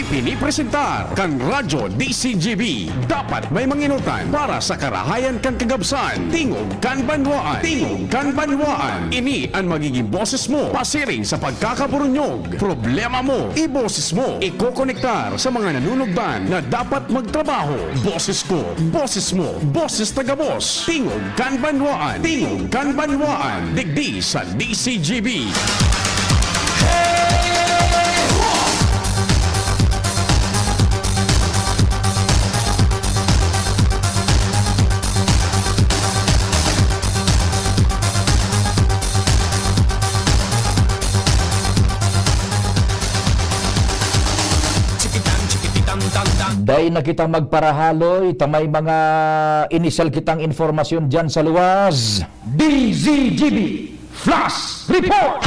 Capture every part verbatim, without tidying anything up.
Pinipresentar kan Radyo D C G B. Dapat may manginutan para sa karahayan kan kagabsan. Tingog kan banwaan. Tingog kan banwaan. Ini an magiging boses mo pasiring sa pagkakaburunyog. Problema mo, iboses mo. Ikokonektar sa mga nanunugdan na dapat magtrabaho. Boses ko, boses mo, boses taga-boss. Tingog kan banwaan. Tingog kan banwaan. Digdi sa D C G B. Dai na kita magparahaloy, ta may mga inisal kitang informasyon diyan sa luwas. D Z G B Flash Report!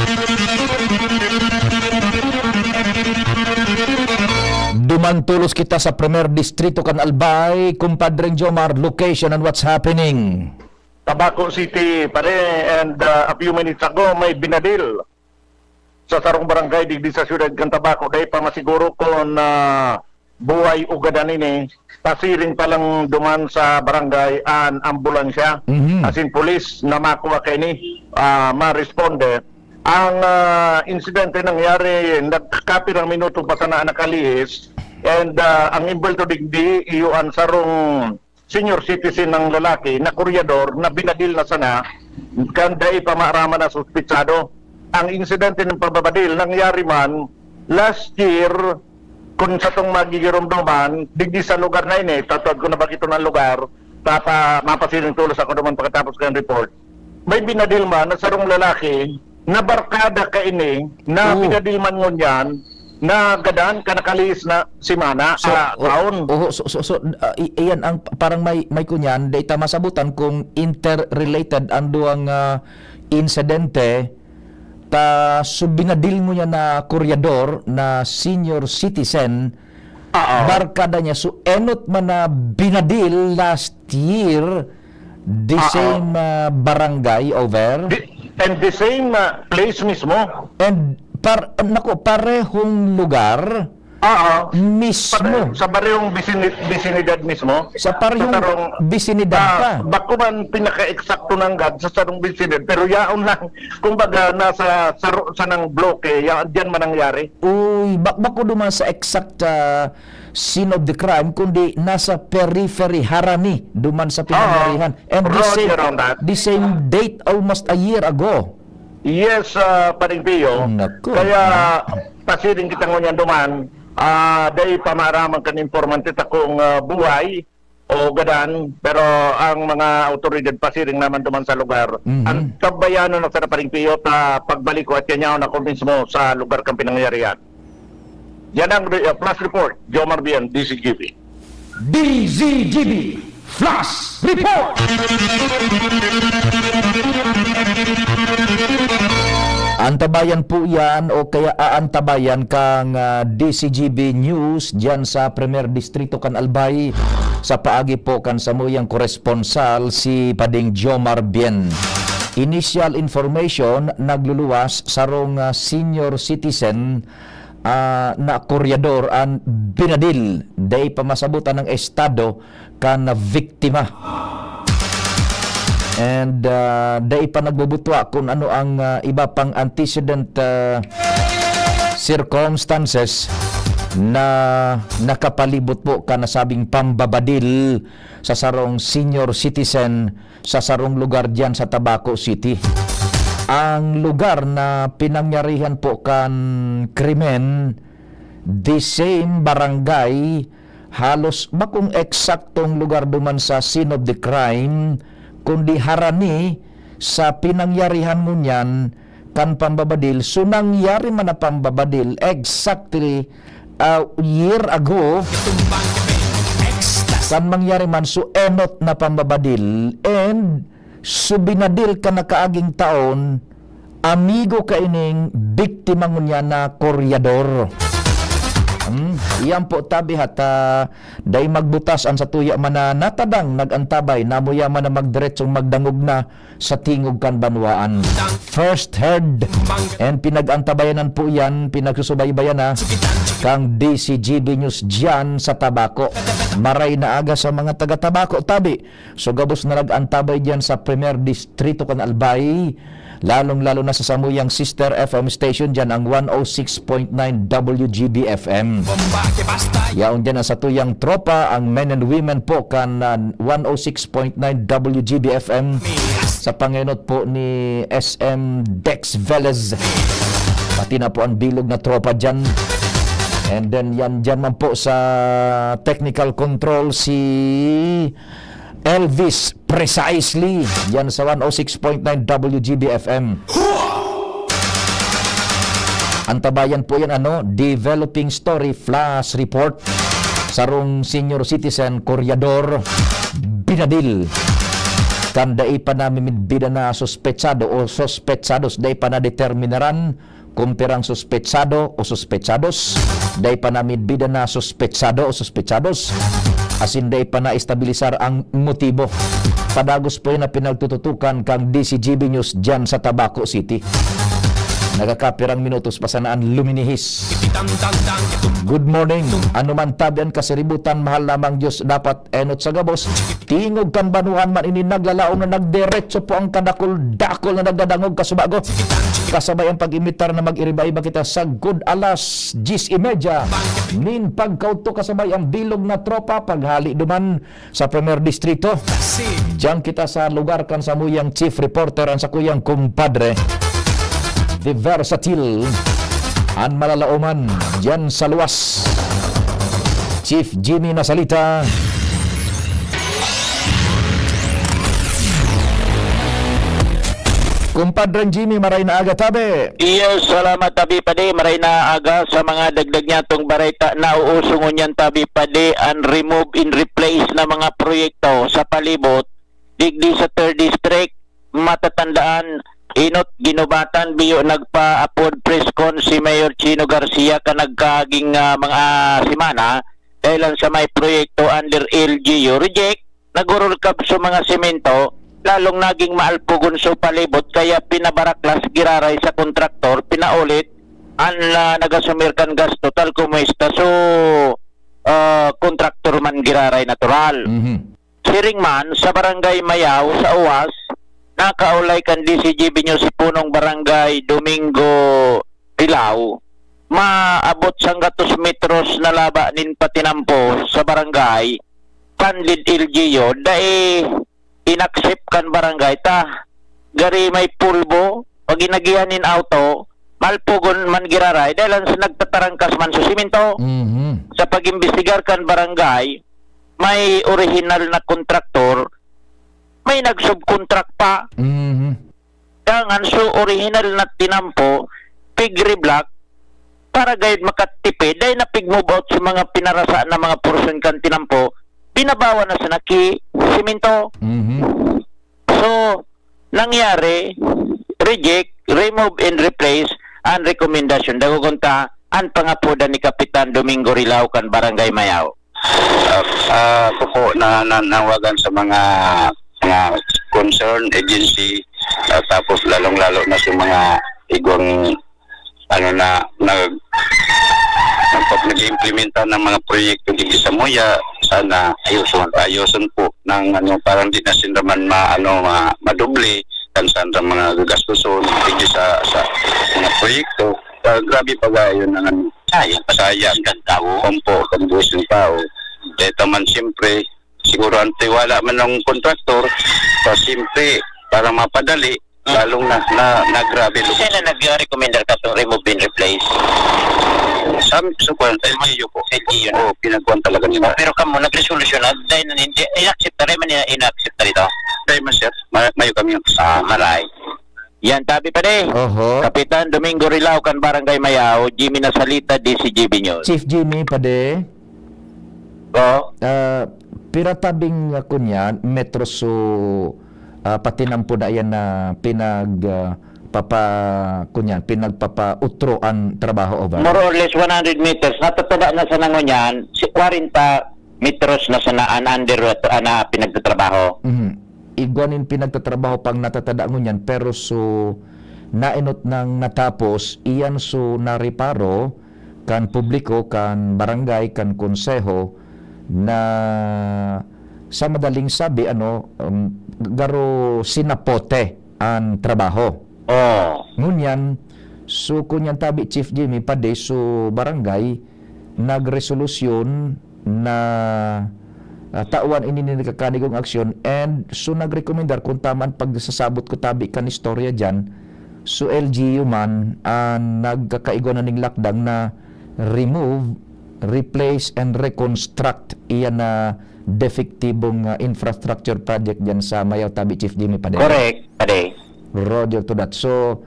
Duman tolos kita sa Primer Distrito kan Albay, Kumpadreng Jomar, location and what's happening. Tabaco City, pare, and, uh, a few minutes ago, may binadil sa sarong barangay digdi sa siyudad kan Tabaco. Dai pa masiguro kun, ah, buhay o gadan ini. Pasiring pa lang duman sa barangay an ambulansya. Mhm. Asin pulis na makua kaini, ah, maresponde. Ang, ah, insidente nangyari, nagkapirang minuto pa sana nakalihis. And, ah, ang imbwelto digdi, iyo an sarong senior citizen na lalaki na kuryador na binadil na sana kan dai pa maaraman na suspitsado. Ang insidente ng pambabadil nangyari man last year, kung satong magigiromdoman, digdi sa lugar na ini, tatod ko na ba ito ng lugar, tata, mapasiring tulos ako naman pagkatapos kayong report. May binadil man na sarong lalaki na barkada kaini na Oo. binadil man ngunyan na gadan ka nakalihis na semana, So, ah, o-, taon. oho, so, so, so, ah, i-, iyan ang parang may, may kunyan, dai ta masabutan kung interrelated ang duwang, ah, insidente. Ta, so binadil mo niya na kuryador na senior citizen, Oo. barkada niya, so enot man na binadil last year, the Oo. same, ah, barangay over? The, and the same, ah, place mismo. And par-, naku, parehong lugar, Oo. mismo. Pare-, sa parehong bisini-, bisinidad mismo. Sa parehong Sa sarong, bisinidad ah, pa. bako man pinaka-eksakto nanggad sa sarong bisinidad, pero yaon lang, kumbaga, nasa saro-, sanang bloke, ya-, diyan man nangyari. Uy, bak-, bako duman sa exact, ah, scene of the crime, kundi nasa periphery, harani, duman sa Oo. pinangyarihan. And the Roger same, on that. the same date, almost a year ago. Yes, ah, Paring Pio. Naku. Kaya, pasiring kita ngunyan duman, ah, dai pa maaraman kan informante ta kung, ah, buhay o gadan, pero ang mga awtoridad pasiring naman duman sa lugar. Mhm. Ang tabayanon na sana, Paring Pio, ta pagbalik ko at yan yaon ako mismo sa lugar kan pinangyarihan. Yan ang re-, ah, flash report, Jomar Bien, D Z G B. D Z G B Flash Report! Antabayan po yan o kaya aantabayan kang, ah, D Z G B News diyan sa Primer Distrito kan Albay sa paagi po kan samuyang koresponsal si Pading Jomar Bien. Initial information, nagluluwas sarong, ah, senior citizen ah, na kuryador an binadil. Dai pa masabotan ang estado kan biktima. And, ah, dai pa nagbubutwa kung ano ang, ah, iba pang antecedent, ah, circumstances na nakapalibot po kan nasabing pambabadil sa sarong senior citizen sa sarong lugar diyan sa Tabaco City. Ang lugar na pinangyarihan po kan krimen, the same barangay, halos bakong eksaktong lugar duman sa scene of the crime, kundi harani sa pinangyarihan ngunyan kan pambabadil. So, nangyari man na pambabadil, exactly a year ago, kan mangyari man, so enot na pambabadil, and so binadil kan nakaaging taon, amigo kaining biktima ngunyan na koryador. Hmm, iyan po tabi hata dai magbutas an satuya man na natadang nag-antabay, namuya man na magdiretsong magdangog na sa tingog kan banwaan. First heard and pinag-antabayanan po yan, pinagsusubaybayan na kang D C G B News dyan sa Tabaco. Maray na aga sa mga taga Tabaco, tabi. So, gabos na nag-antabay dyan sa Primer Distrito kan Albay, lalong-lalo na sa samuyang sister F M station dyan, ang one oh six point nine W G B F M. Yaon dyan ang satuyang tropa, ang men and women po kan, ah, one oh six point nine W G B F M, sa pangenot po ni S M Dex Velez. Pati na po ang bilog na tropa dyan. And then yan dyan man po sa technical control si Elvis Precisely, yan sa one oh six point nine W G B F M. Antabayan po yan, ano, Developing Story Flash Report. Sarong senior citizen, koryador, binadil. Kan dai pa namimidbida na suspetsado o suspetsados, dai pa nadeterminaran kung pirang suspetsado o suspetsados, dai pa namidbida na suspetsado o suspetsados, asin dai pa naestabilisar ang motibo. Padagos po yan na pinagtututukan kang D C G B News dyan sa Tabaco City. Nagkakapirang minutos pa sana an luminihis. Good morning. Ano man tabi an kasiributan, mahal namang Diyos, dapat enot sa gabos. Tingog kan banwaan man ini naglalaom na nagderetso po ang kadakul-dakul na nagdadangog kasubago. Kasabay ang pag-imitar na mag-iriba-iba kita sagkod alas diyes y media. Nin pagkauto kasabay ang bilog na tropa paghali duman sa Primer Distrito. Diyan kita sa lugar kan samuyang chief reporter, ang sakuyang kumpadre. The Versatile, an malalaoman, diyan sa luwas. Chief Jimmy Nasalita. Kumpadreng Jimmy, maray na aga, tabi. Yes, salamat, tabi, padi. Maray na aga sa mga dagdag niyatong bareta. Nauuso ngunyan, tabi, padi, an remove and replace na mga proyekto sa palibot. Digdi sa third district, matatandaan, enot ginubatan, biyo nagpa-apod press con si Mayor Chino Garcia kan nagkaaging, ah, mga semana, dahil lang sa may proyekto under L G U. Reject, nagurulkab sa mga semento, lalong naging maalpogon sa palibot, kaya pinabaraklas giraray sa kontraktor, pinaulit, an, ah, nagasumir kan gasto, tal como esta. So, ah, kontraktor man giraray natural. Mhm. Siring man, sa Barangay Mayaw, sa Uwas, nakaulay kan D C G B News si Punong Barangay Domingo Rilao, maabot sanggatos metros na laba nin patinampo sa barangay, kan did L G U, dai inaccept kan barangay ta. Gari may pulbo, pag inagihan nin auto, malpugon man giraray, dahil lang sa nagtatarangkas man sa simento. Mhm. Sa pag-imbestigar kan barangay, may orihinal na kontraktor, may nag-subcontract pa. Mhm. Dangan so orihinal na tinampo, pig-reblock, para gayud makatipid, dai na pig-move out sa mga pinarasa na mga porsyon kan tinampo, binabawa na sa naki simento. Mhm. So, nangyari, reject, remove and replace ang rekomendasyon. Dagogon ta, an pangapodan ni Kapitan Domingo Rilao kan Barangay Mayaw. Ah, ah, ako po na, na, nawagan sa mga, mga concern agency, ah, tapos lalong-lalo na sa mga igwang, ano, na nag-, nag-, nag-iimplementa ng mga proyekto dito sa Muya. Sana ayuson, ayuson po ng, ano, parang di na sila man ma-, ano, ma-, madoble kan saan ang mga gagastuson dito sa, sa mga proyekto. Ah, grabe pa ba yun ang, ano, sayang, sayang. Kan tao. Ompo, kan buhis ng tao. Dito man, siyempre, siguro ang tiwala man ng kontraktor, sa simple, para mapadali, ah, lalong na, na, na grabe. Sila nag-recommend ka itong remove and replace? Sa, sa kwan, L G U po. L G U na. Oo, pinagkuhan talaga nila. Oh, pero kamo, nagresolusyon na, dahil na hindi, in-accept na rin man, in-accept na rito. Dahil man, sir, ma-, mayo kami yung Ah, maray. Yan, tabi pa di. Oho. Kapitan Domingo Rilao kan Barangay Mayao, Jimmy Nasalita, D C G B News. Chief Jimmy, pade. Oo. Ah, pira tabing, ah, kunyan, metro so, ah, patinampo na yan na pinag, ah, papa, kunyan, pinagpapautro an trabaho, over? More or less one hundred meters. Natatada na sa nangunyan, si kwarenta metros na sana an under ah, na pinagtatrabaho. Mhm. Igwa nin pinagtatrabaho pang natatada ngunyan, pero so nainot nang natapos, iyan so nareparo kan publiko, kan barangay, kan konseho, na sa madaling sabi, ano, um, garo sinapote an trabaho. Oh. Ngunyan, so kunyan tabi, Chief Jimmy, padi so barangay nagresolusyon na ah, tawan ini nin kakanigong aksyon, and so nagrekomendar, kung tama an pagsasabot ko tabi kan istorya diyan, so L G U man an nagkakaigwa na ning lakdang na remove, replace, and reconstruct iyan na defektibong ah, infrastructure project diyan sa Mayaw tabi, Chief Jimmy, padi. Correct, padi. Roger to that. So,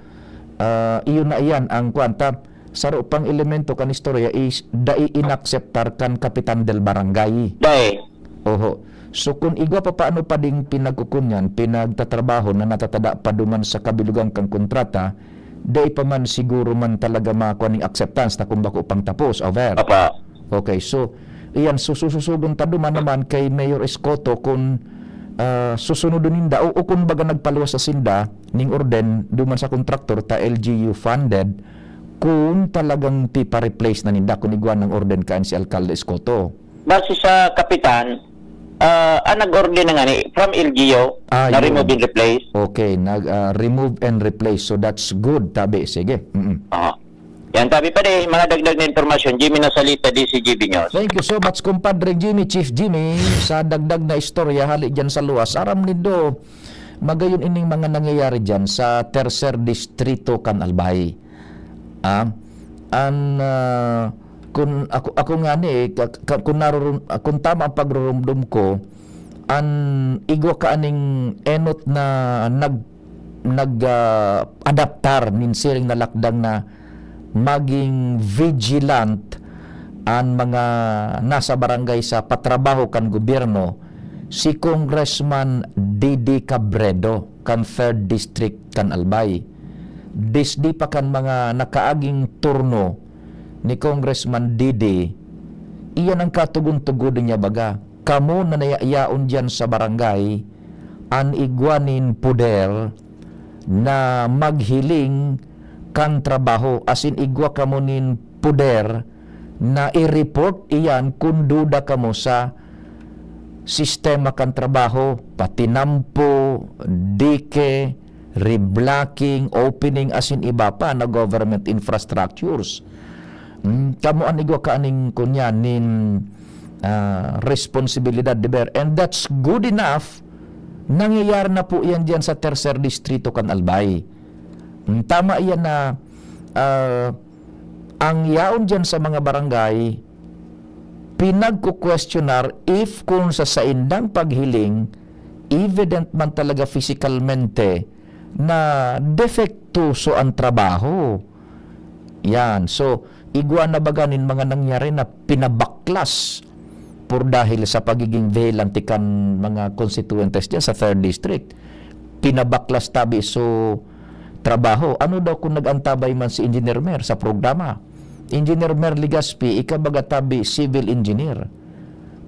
ah, iyo na iyan ang kuwan. Ta, saro pang elemento kan istorya is dai inakseptar kan kapitan del barangay. Dai. Oho. So, kun igwa pa paano pa ding pinagkukunyan, pinagtatrabaho na natatada pa duman sa kabilugan kan kontrata, dai pa man siguro man talaga makuha ning acceptance ta kun bako pang tapos. Over. Opo. Okay, so, iyan, so, sususugon ta duman naman kay Mayor Escoto kun ah, susunodon ninda o, o kun baga nagpaluwas sa sinda ning orden duman sa kontraktor ta L G U funded, kun talagang pipa-replace na ninda, kun igwa nang orden kan si Alkalde Escoto. Base sa kapitan, ah, ang nag-orden na nga ni from L G U Ah, na yun. Remove and replace. Okay, nag ah, remove and replace. So that's good, tabi. Sige. Mm-mm. Oo. Yan, tabi pa di, mga dagdag na impormasyon, Jimmy Nasalita, D C G B News. Thank you so much, Compadre Jimmy, Chief Jimmy, sa dagdag na istorya hali dyan sa luwas. Aram nindo, magayon ining mga nangyayari dyan sa Tercer Distrito kan Albay. Ah, an ah, kun ako ako nga ni eh, ka- ka- kun narurun, ah, kun tama ang pagrurumdom ko, an igwa ka aning enot na nag nag ah, adaptar nin siring na lakdang na maging vigilant an mga nasa barangay sa patrabaho kan gobyerno, si Congressman Didi Cabredo kan Third District kan Albay. Disdi pa kan mga nakaaging turno ni Congressman Didi, iyan ang katugon-tugon niya baga. Kamo na nayayaon diyan sa barangay, an igwa nin poder na maghiling kan trabaho, asin igwa kamo nin poder na i-report iyan kun duda kamo sa sistema kan trabaho, patinampo, dike, reblocking, opening, asin iba pa na government infrastructures. Hmm, kamo an igwa ka aning kunya nin ah, responsibilidad, deber. And that's good enough. Nangyayari na po yan dyan sa Tercer Distrito kan Albay. Hmm, tama yan na ah, ang yaon dyan sa mga barangay, pinagkukwestiyonar if kung sa saindang paghiling, evident man talaga fisikalmente na depektoso ang trabaho. Yan. So, igwa na baga nin mga nangyari na pinabaklas por dahil sa pagiging vigilante kan mga constituentes diyan sa Third District. Pinabaklas tabi so trabaho. Ano daw kung nag-antabay man si Engineer Mer sa programa? Engineer Mer Legaspi, ika baga tabi civil engineer.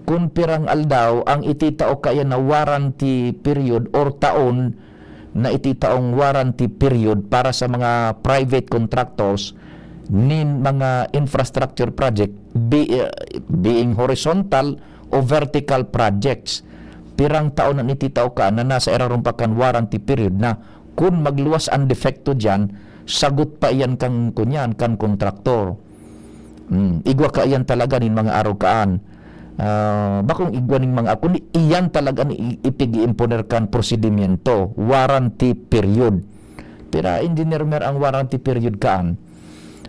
Kun pirang aldaw ang ititao kaya na warranty period or taon na ititaong warranty period para sa mga private contractors nin mga infrastructure project, be, uh, being horizontal o vertical projects. Pirang taon na nititao ka na nasa irarom pa kan warranty period na kun magluwas ang defekto diyan, sagot pa iyan kan kunyan, kan kontraktor. Hmm, igwa ka iyan talaga nin mga arog kaan. Ah, bakong igwa ning mga, kundi iyan talaga ni i- ipig-iimponer kan prosedimento, warranty period. Pira engineer mer ang warranty period kaan.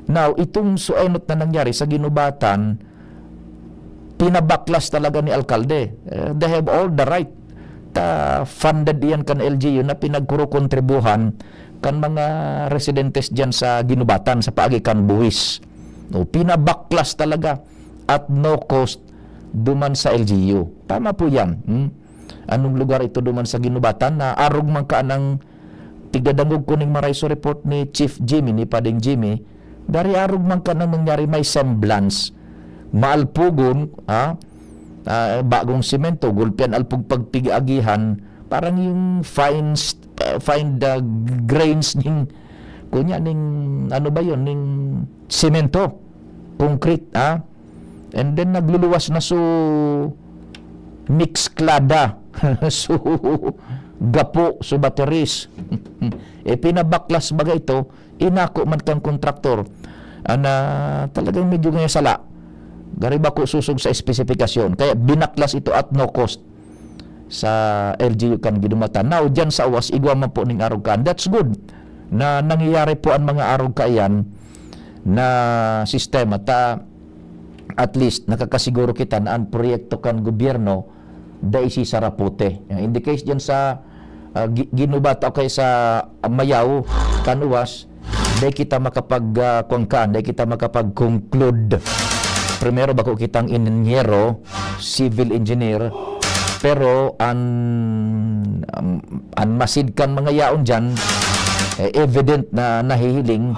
Now, itong suenot na nangyari sa Ginubatan, pinabaklas talaga ni alkalde. Eh, they have all the right. Ta funded iyan kan L G U na pinagkurukontribuhan kan mga residentes diyan sa Ginubatan, sa paagi kan buwis. No, pinabaklas talaga at no cost duman sa L G U. Tama po yan. Hmm? Anong lugar ito duman sa Ginubatan na arog man ka ng tigdadangog ko ning Maraiso report ni Chief Jimmy, ni Pading Jimmy, gari arog man kan ang nangyari, may semblance. Maalpogon, ha? Ah, bagong semento, gulpian alpog pagpig-agihan, parang yung fine st-, ah, fine, ah, grains ning, kunya ning, ano ba yun, ning semento, concrete, ha? And then nagluluwas na so mixklada, so gapo, so bateris. E pinabaklas baga ito, inako man kan kontraktor. Ana, talagang medyo ngayon sala. Gari bako sosog sa espesipikasyon. Kaya binaklas ito at no cost sa L G U kan Guinumatan. Now, dyan sa Uwas, igwa man po ning arog kaan. That's good na nangyayari po ang mga arog kaiyan na sistema. Ta, at least, nakakasiguro kita na ang proyekto kan gobyerno dai sisarapote. In the case dyan sa, ah, Gi-, Guinobatan o kaya sa Mayaw, kan Uwas, dai kita makapag, ah, kuwan kaan, dai kita makapag-conclude. Primero, bako kitang inhenyero, civil engineer, pero an, an, an masid kan mga yaon dyan, eh, evident na nahihiling,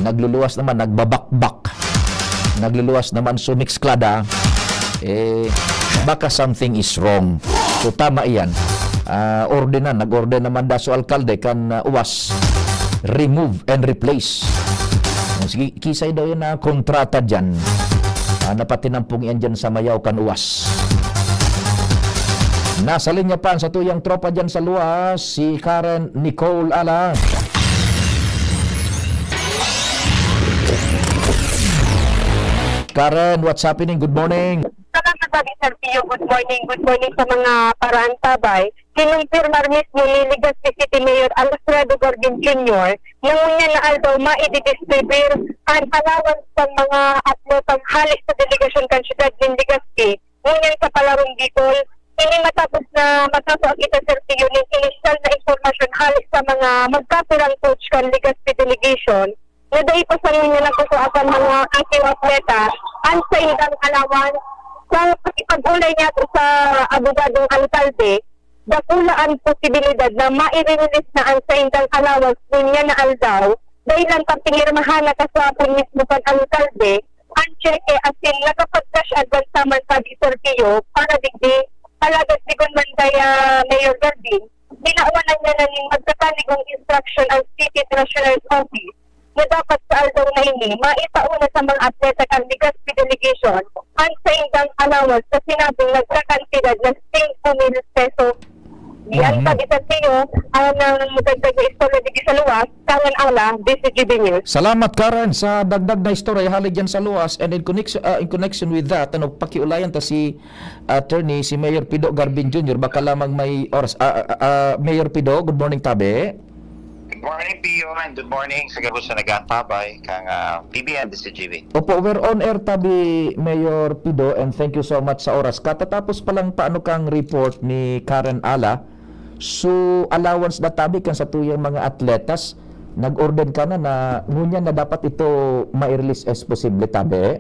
nagluluwas naman, nagbabakbak, nagluluwas naman, sumixklada, eh, baka something is wrong. So, tama iyan. Ah, ordenan, nag-order naman da so alkalde kan, ah, Uwas, remove and replace. Sige, kisay daw yan na kontrata dyan. Ah, napatinampong yan dyan sa Mayaw kan Uwas. Nasa linya pa ang satuyang tropa dyan sa Luwas, si Karen Nicole Ala. Karen, what's happening? Good morning. Salamat, Daddy Sergio. Good morning. Good morning sa mga paraantabay. Kinumpirmar mismo ni Legazpi City Mayor Alfredo Garbin Junior na ngunyan na aldaw maididistribir an allowance kan mga atletang hale sa delegasyon kan siyudad nin Legazpi ngunyan sa Palarong Bicol. Ini matapos na masaso kita, Sir Pio, nin inisyal na impormasyon hale sa mga magkapirang coach kan Legazpi delegation na dai pa sa ngunyan nagkukua kan mga ating atleta an saindang allowance. Sa pakipag-ulay niya sa abogadong alkalde, dakula an posibilidad na maire-release na an saindang allowance ngunyan na aldaw, dai lang ta pinirmahan na kaswapon mismo kan alkalde an tseke asin nakapag-cash advance naman sa Sir Pio para digdi. Alagad sigon man kaya Mayor Garbin, binawalan niya na nin magkakanigong instruction ang City Treasurer's Office na dapat sa aldaw na ini maitao na sa mga atleta kan Legazpi delegation an saindang allowance na sinabing nagkakantidad na singko mil pesos. Diyan Mhm. pa di sa Pio, ang dagdag na istorya digdi sa Luwas, Karen Ala, D C G B News. Salamat, Karen, sa dagdag na istorya hali dyan sa Luwas. And in connection, ah, in connection with that, ano, pakiulayan ta si Attorney, si Mayor Pido Garbin Junior, baka lamang may oras. Ah, ah, ah, Mayor Pido, good morning, tabi. Good morning, Pio, and good morning sa gabos na nag-aantabay kang, ah, P B N, D C G B. Opo, we're on air, tabi, Mayor Pido, and thank you so much sa oras. Katatapos pa lang paano kang report ni Karen Ala, so allowance na tabi kan sa tuyang mga atletas, nag-order ka na na ngunyan na dapat ito ma-release as posible, tabi?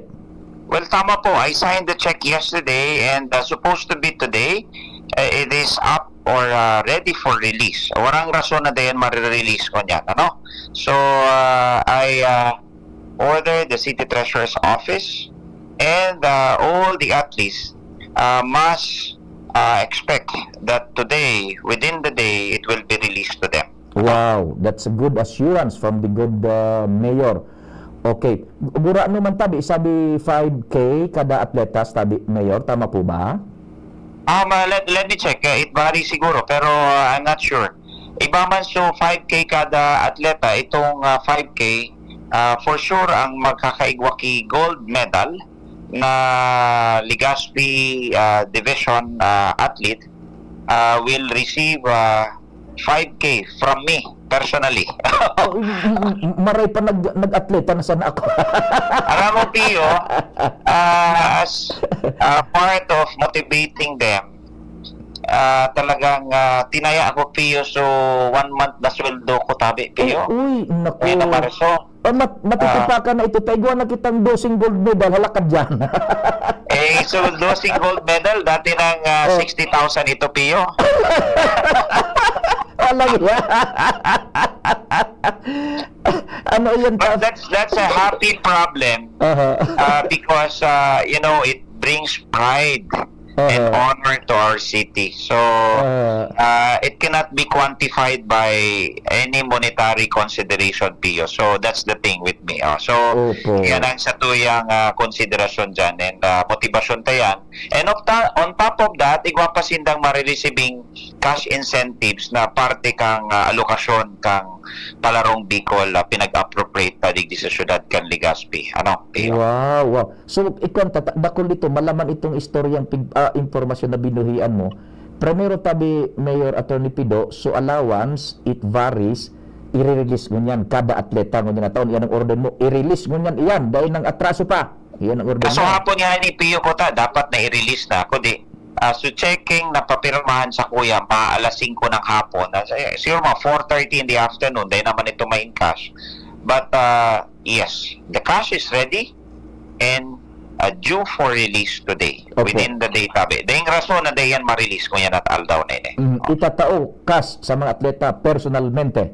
Well, tama po. I signed the check yesterday and, uh, supposed to be today. Uh, it is up or, uh, ready for release. Warang rason na dayan marirelease ko niyan, ano? So, uh, I, uh, ordered the City Treasurer's Office and, uh, all the athletes, uh, must, uh, expect that today, within the day, it will be released to them. Wow, that's a good assurance from the good, uh, mayor. Okay. Gurano man tabi, sabi five K kada atletas tabi, Mayor. Tama po ba? Um, uh, let, let me check. Uh, it varies siguro, pero, uh, I'm not sure. Iba man so five K kada atleta, itong, uh, five K, uh, for sure, ang magkakaigwa ki gold medal na Legazpi, uh, Division, uh, athlete, uh, will receive, uh, five K from me personally. Oh, m-, m-, m-, maray pa nag-, nag-atleta na sana ako. Alam mo, Pio, ah, as, ah, part of motivating them, ah, talagang, ah, tinaya ako, Pio, so one month na sweldo ko, tabi, Pio. Uy, uy, naku. Ngayon na Marso. Ah, mat-, matitipakan na ito. Taigwa na kitang doseng gold medal, halakad dyan. Eh, so, doseng gold medal, dati nang, ah, Oh. sixty thousand ito, Pio. Alam mo? Ano yan, But Tap? That's that's a happy problem Aha. uh, because uh, you know, it brings pride and Aha. honor to our city. So Ah. uh, it cannot be quantified by any monetary consideration, Pio. So that's the thing with me. Oh. So Opo. Yan ang satuyang uh, konsiderasyon dyan and uh, motibasyon ta yan. And of ta- on top of that, igwa pa sindang marirecibing cash incentives na parte kang uh, alokasyon kang Palarong Bicol uh, pinag-appropriate ta digdi sa syudad kan Legazpi. Ano, Pio? Wow, wow. So, ikuan, tata, dakul dito, malaman itong istoryang pig, ah, impormasyon na binuhian mo. Primero, tabi, Mayor Attorney Pido, so allowance, it varies, i-release ngunyan, kada atleta ngunyan na taon, yan ang order mo, i-release ngunyan iyan, dahil nang atraso pa. Yan ang order Kaso mo. Hapon nga ni Pio Kota, dapat na i-release na ako, di. Ah, so checking na papirmahan sa kuya, mga alas singko ng hapon. Ah, si- siguro mga four thirty in the afternoon, dahil naman ito may cash. But uh, yes, the cash is ready and uh, due for release today Opo. within the day, tabi. Dahil rason na dayan ma-release ko yan at aldaw na ini. Mm, itatao cash sa mga atleta personalmente.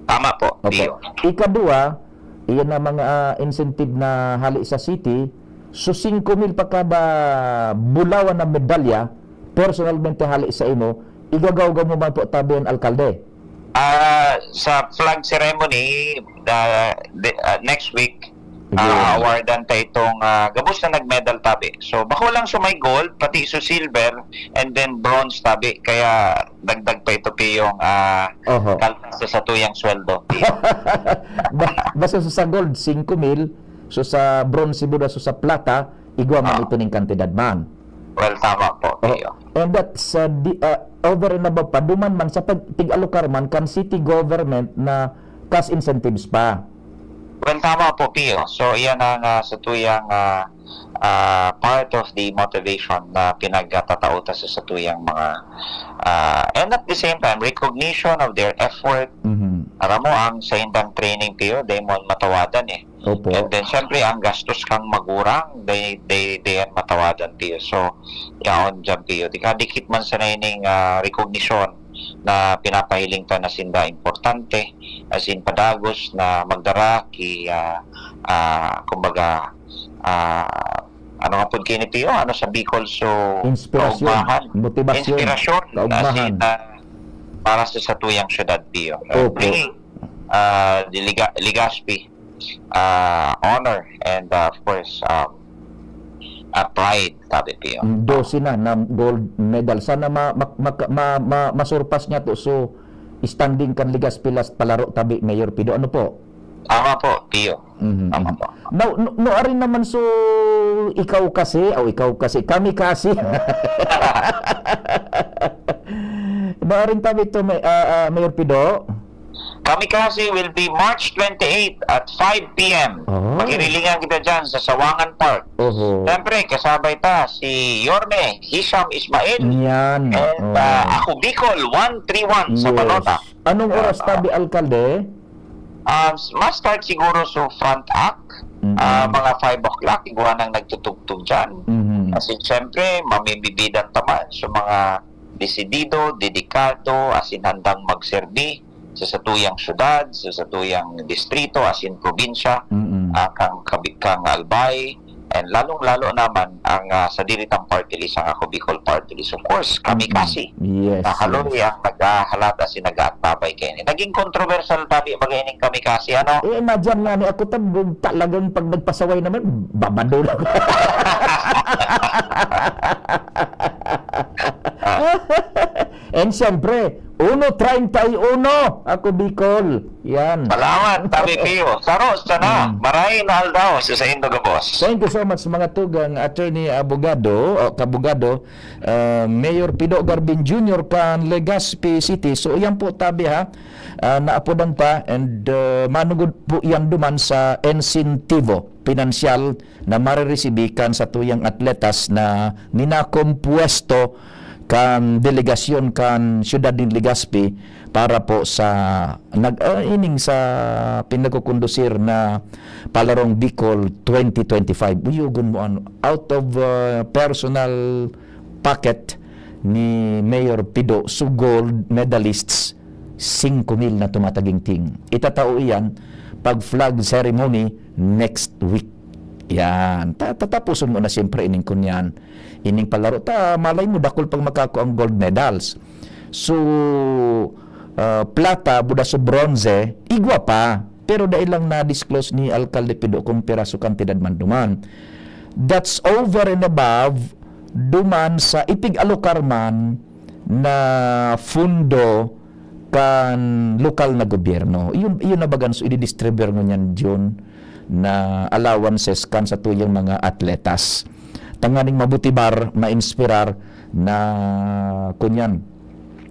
Tama po, Opo. Pio. Ikadua, iyan na mga ah, incentive na hali sa city, so singko mil pa kada bulawan na medalya, personalmente hali sa imo, igagawgaw mo man po tabi ang alkalde. Ah, sa flag ceremony uh, the, uh, next week, Sige. ah, awardan ta itong ah, gabos na nag-medal, tabi. So, bako lang so may gold, pati so silver, and then bronze, tabi. Kaya dagdag pa ito, Pio, yung ah, Oho. kaltas sa satuyang sweldo, Pio. Ba- basta sa, sa gold, singko mil, so sa bronze, buda, so sa plata, igwa man Ah. ito ning kantidad man. Well, tama po, Oh, Pio. and that's uh, di, uh, over and above pa. Duman man sa pag, tig-alokar man kan city government na cash incentives pa. Well, tama po, Pio. So, iyan ang ah, satuyang ah, ah, part of the motivation na pinagtatao ta sa satuyang mga ah, and at the same time, recognition of their effort. Mhm. Aram mo, ang sa indang training, Pio, dahil mo matawadan eh. Opo. And then, syempre, ang gastos kang magurang, they, they, they yan matawadan, Pio. So, yaon dyan, Pio. Di kadikit man sa naining ah, recognition na pinapahiling ta na sinda importante, as in padagos na magdara ki, ah, ah, kumbaga, ah, ano nga pud kini, Pio? Ano sa Bicol? So, Inspirasyon, kaugmahan. Motibasyon, Inspirasyon, kaugmahan. As in, ah, para sa satuyang syudad, Pio. Opo. Bringing, ah, the Liga- Legazpi, ah, honor, and ah, of course, um, ah, pride, sabi, Pio. Dose na na gold medal. Sana ma, ma, ma, ma, ma, masurpass niya to. So, standing kan Legazpi last palaro tabi, Mayor Pido. Ano po? Tama po, Pio. Mhm, Tama mhm. po. Now, no, no, arin naman so, ikaw kasi, o ikaw kasi, kami kasi. No, arin tabi to, may, ah, ah, Mayor Pido? Kami kasi will be March twenty-eight at five p.m. Oh. Magirilingan kita dyan sa Sawangan Park. Oho. Siyempre, kasabay ta si Yorme Hisham Ismail. Yan. And Oh. ah, ako Bicol one three one sa Yes. Balota. Anong oras Ah, tabi, alkalde? Um, mas start siguro sa front act, Mm-mm. ah, mga five o'clock, igwa nang nagtutugtog dyan. Mhm. Kasi siyempre, mamimibidan taman sa mga desidido, dedikado, as in handang magserbi sa satuyang syudad, sa satuyang distrito, as in probinsya, Mm-mm. ah, kang, Kabi- kang Albay, and lalong-lalo naman ang ah, sa diritang party list, ang Ako Bicol Party List. Of course, kami Mm-mm. kasi. Yes, Nakaloy yes. ang naghahalat as in nag-aatbabay kayo. Naging controversial tabi magaining kami kasi, ano? Eh, imagine nga ni ako, tab-, talagang pag nagpasaway naman, babado lang. And siyempre, uno treinta y uno, ako Bicol. Yan. Salamat, tabi Pio. Saro, sana. Mm. Maray na aldaw sa saindo gabos. Thank you so much, mga tugang, attorney, abogado, o kabogado, ah, Mayor Pido Garbin Junior kan Legazpi City. So, iyan po, tabi ha, ah, naapodan pa and ah, manugod po iyan duman sa insentibo, pinansyal na mariresibi kan satuyang atletas na minakompuesto kan delegasyon kan siyudad nin Legazpi para po sa nag ah, ining sa pinagkukondusir na Palarong Bicol twenty twenty-five. Buyogon mo ano, out of ah, personal pocket ni Mayor Pido, so gold medalists singko mil na tumatagingting. Itatao iyan pag flag ceremony next week. Yan. Ta-, tatapuson mo na siyempre ining kunyan. Ining palaro. Ta, malay mo, dakul pang makakua ang gold medals. So, ah, plata, buda so bronze, igwa pa. Pero dai lang na-disclose ni Alkalde Pido kung piraso kantidad man duman. That's over and above duman sa ipig-alokar man na fundo kan lokal na gobyerno. Iyon, iyon na bagan so ididistribir ngunyan, Jun, na allowances kan satuyang mga atletas. Tanganing mamotibar, ma-inspirar na kunyan,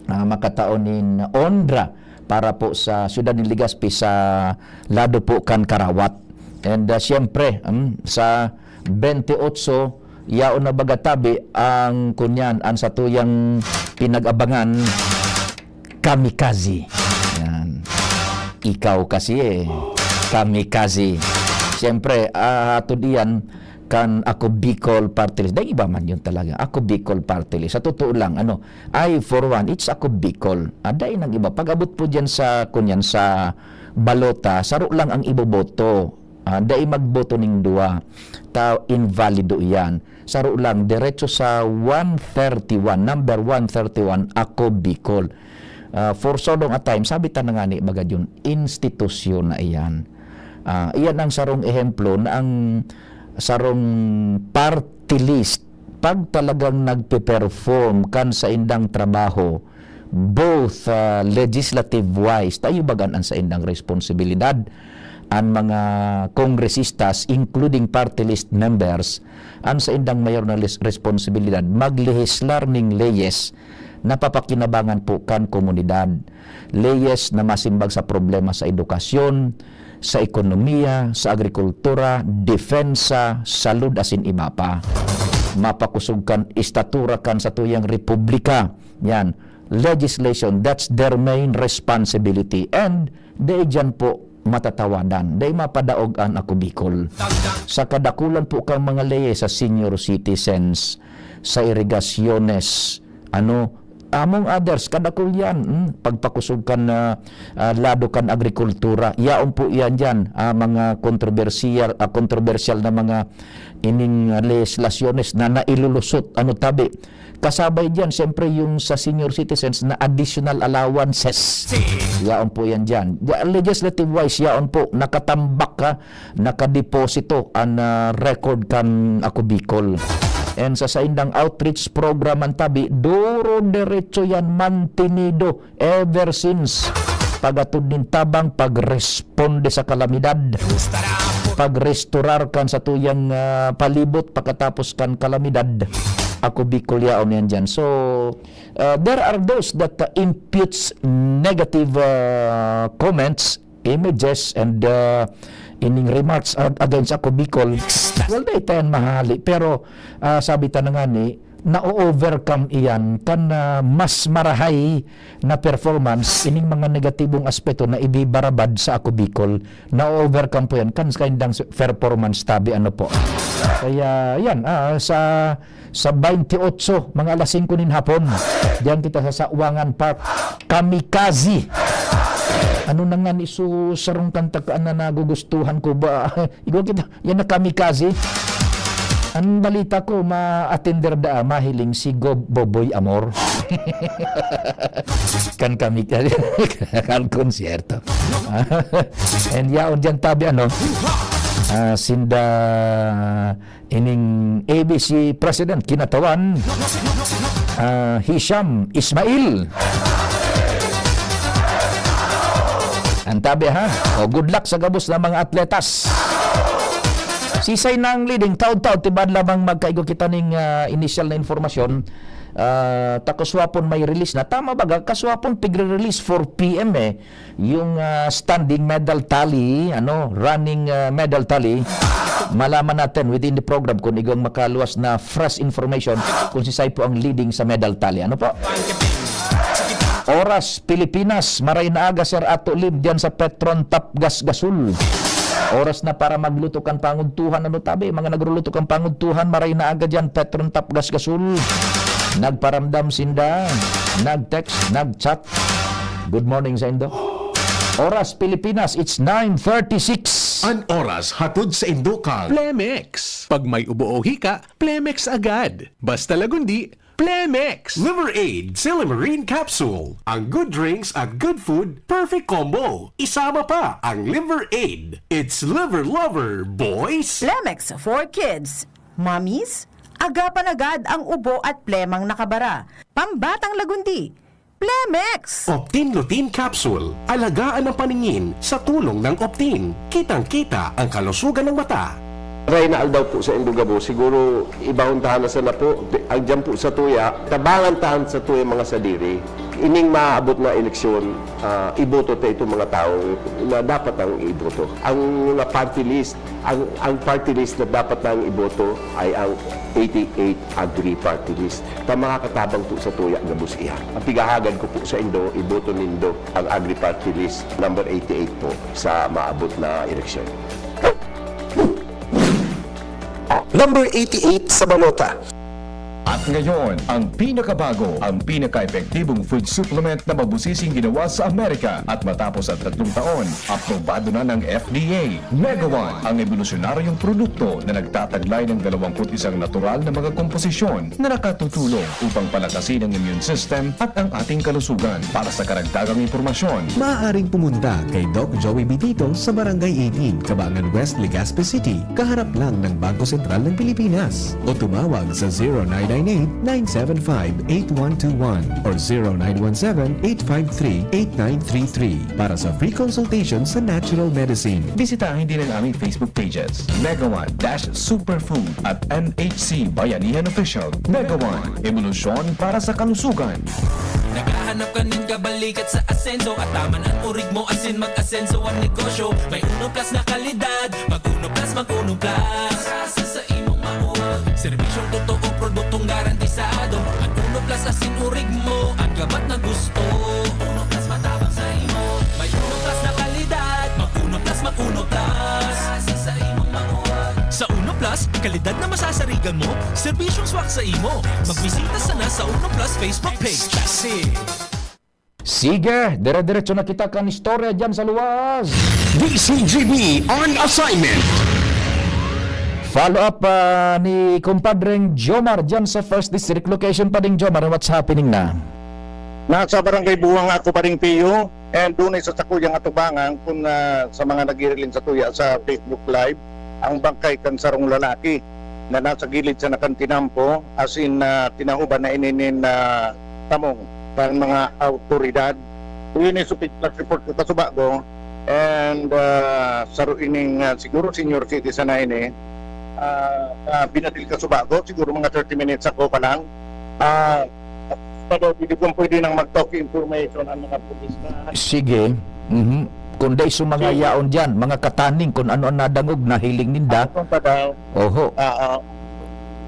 ah, makatao nin onra para po sa siyudad nin Legazpi sa lado po kan karawat. And, ah, siyempre, mm, sa twenty-eight, yaon na baga tabi ang kunyan, ang satuyang pinag-abangan, kamikaze. Yan. Ikaw kasi eh, kamikaze. Siyempre, ah, hatod iyan kan Ako Bicol Party List. Dai iba man yun talaga. Ako Bicol Party List. Sa totoo lang, ano, I for one, it's Ako Bicol. Ah, dai nang iba. Pag-abot po dyan sa, kunyan, sa balota, saro lang ang iboboto. Ah, dai magboto ning duwa. Ta, invalido iyan. Saro lang, diretso sa one thirty-one, number one thirty-one, Ako Bicol. Ah, for so long a time, sabi ta na nga ni baga yun, institusyon na iyan. Ah, iyan ang sarong ehemplo na ang sarong party list, pag talagang nagpe-perform kan saindang trabaho, both, ah, legislative-wise, tayo bagan ang saindang responsibilidad, ang mga kongresistas, including party list members, ang saindang mayor na lis-, responsibilidad, maglehislar ning leyes na papakinabangan po kan komunidad. Leyes na masimbag sa problema sa edukasyon, sa ekonomiya, sa agrikultura, depensa, salud asin iba pa. Mapakosog kan estatura kan satuyang republika. Yan. Legislation, that's their main responsibility. And dai diyan po matatawadan. Dai mapadaog an Ako Bicol. Sa kadakulan po kang mga leyes sa senior citizens, sa irigasyones, ano, among others, kadakul yan. Hmm, pagpakosog kan, ah, ah, lado kan agrikultura. Yaon po yan dyan, ah, mga kontrobersyal, ah, kontrobersyal na mga ining, ah, lehislasyones na nailulusot, ano, tabi. Kasabay diyan, siyempre, yung sa senior citizens na additional allowances. Yaon po yan diyan. Di-, legislative wise, yaon po, nakatambak ka, nakadeposito an, ah, record kan Ako Bicol. And sa saindang outreach program, ang tabi, duro derecho yan, mantenido ever since. Pag-atod nin tabang, pagresponde sa kalamidad, pagrestorar kan satuyang, ah, palibot pakatapos kan kalamidad. Ako Bicol yaon yan dyan. So, uh, there are those that, uh, imputes negative, uh, comments, images, and, uh, ining remarks ag-, against Ako Bicol. Well, dai ta yan mahali. Pero, uh, sabi ta na nga ni, na-overcome iyan kan, ah, mas marahay na performance, ining mga negatibong aspeto na ibibarabad sa Ako Bicol, na-overcome po yan kan saindang s-, performance tabi, ano po. Kaya yan, ah, sa, sa twenty-eight, mga alas singko nin hapon, diyan kita sa Sawangan Park, Kamikaze. Ano na nga ni su-, sarong kanta ka na nagugustuhan ko ba? Igwa kita, yan na Kamikaze. Ang balita ko, ma-attender da, mahiling si Gob-, Boboy Amor. Kan Kamikaze, kan konsyerto. And yaon diyan tabi, ano, ah, sinda ining A B C President, kinatawan, ah, Hisham Ismail. Ang tabi, ha? O, good luck sa gabos na mga atletas. Sisay nang leading, taod-taod, tibaad lamang magkaigo kita ning, ah, initial na informasyon. Ah, ta kaswapon may release na. Tama ba, kaswapon pigre-release four P M eh. Yung, ah, standing medal tally, ano, running, ah, medal tally. Malaman natin within the program kung igwang makaluwas na fresh information kung sisay po ang leading sa medal tally. Ano po? Oras, Pilipinas, maray na aga, Sir Ato Lim, diyan sa Petron Top Gas Gasol. Oras na para magluto kan pangudtuhan. Ano tabi, mga nagruluto kan pangudtuhan, maray na aga diyan, Petron Top Gas Gasol. Nagparamdam sinda, nag-text, nag-chat. Good morning sa indo. Oras Pilipinas, it's nine thirty-six. An oras hatod sa indo kan Plemex. Pag may ubo o hika, Plemex agad. Basta Lagundi, Plemex. Liver Aid Silimarin Capsule. Ang good drinks at good food, perfect combo. Isama pa ang Liver Aid. It's Liver Lover, boys! Plemex for kids. Mommies, agapan agad ang ubo at plemang nakabara. Pambatang Lagundi, Plemex! Optin Lutein Capsule. Alagaan ang paningin sa tulong ng Optin. Kitang-kita ang kalusugan ng mata. Maray na aldaw po sa indo gabos. Siguro, ibahon ta na sana po, ang dyan po sa tuya, tabangan ta sa tuya mga sadiri. Ining maabot na eleksyon, ah, iboto ta itong mga tao na dapat ang iboto. Ang mga party list, ang, ang party list na dapat na ang iboto ay ang eighty-eight Agri Party List. Ta makakatabang po sa tuya gabos iyan. Ang pigahagad ko po sa indo, iboto nindo ang Agri Party List number eighty-eight po sa maabot na eleksyon. Number eighty-eight sa balota. At ngayon, ang pinakabago, ang pinaka-epektibong food supplement na mabusising ginawa sa Amerika at matapos ang tatlong taon, aprobado na ng F D A. Mega One, ang ebolusyonaryong produkto na nagtataglay ng dalawampu't isang natural na mga komposisyon na nakatutulong upang palakasin ang immune system at ang ating kalusugan. Para sa karagdagang impormasyon, Maaaring pumunta kay Doc Joey Bitito sa Barangay eighteen, Cabangan West, Legazpi City, kaharap lang ng Bangko Sentral ng Pilipinas. O tumawag sa zero nine nine eight, nine seven five, eight one two one or zero nine one seven, eight five three, eight nine three three para sa free consultation sa natural medicine. Bisitahin din ang aming Facebook pages, Mega One dash Superfood at M H C Bayanihan Official. Mega One, ebolusyon para sa kalusugan. Naghahanap ka nin kabalikat sa asenso at taman ang urig mo asin mag-asenso ang negosyo. May Uno Plus na kalidad, mag Uno Plus, mag Uno Plus. Sa, sa, sa imong maot. Serbisyong totoo, produktong garantisado. Ang Uno Plus asin urig mo, ang gabat na gusto. Uno Plus matabang sa imo. May Uno Plus na kalidad, mag Uno Plus, mag Uno Plus. Sa, sa imong maot. Sa Uno Plus, kalidad na masasarigan mo, serbisyong swak sa imo. Magbisita sana sa Uno Plus Facebook page. Kasi Sige, dire-diretso na kita kan istorya dyan sa luwas. D C G B on assignment. Follow up ah, ni kumpadreng Jomar dyan sa First District. Location pa ding Jomar, what's happening na? Nasa Barangay Buwang ako, Paring Pio, and dunay sa sakuyang atubangan kun ah, sa mga nagiriling sa tuya sa Facebook Live, ang bangkay kan sarong lalaki na nasa gilid sa nakantinampo, as in ah, tinahuban na ininin na tamong kan mga awtoridad. Yun yung supit report ko kasubago, and ah, saro ining ah, siguro senior citizen na ini, ah, ah, binadil kasubago, siguro mga thirty minutes ago pa lang. Ah, Pero hindi kung pwede nang mag-talk information ang mga pulis na Sige. Mhm. Kung dai so mga yaon dyan, mga kataning, kung ano ang nadangog, nahiling ninda. Kung pa daw, Oho. ah, ah,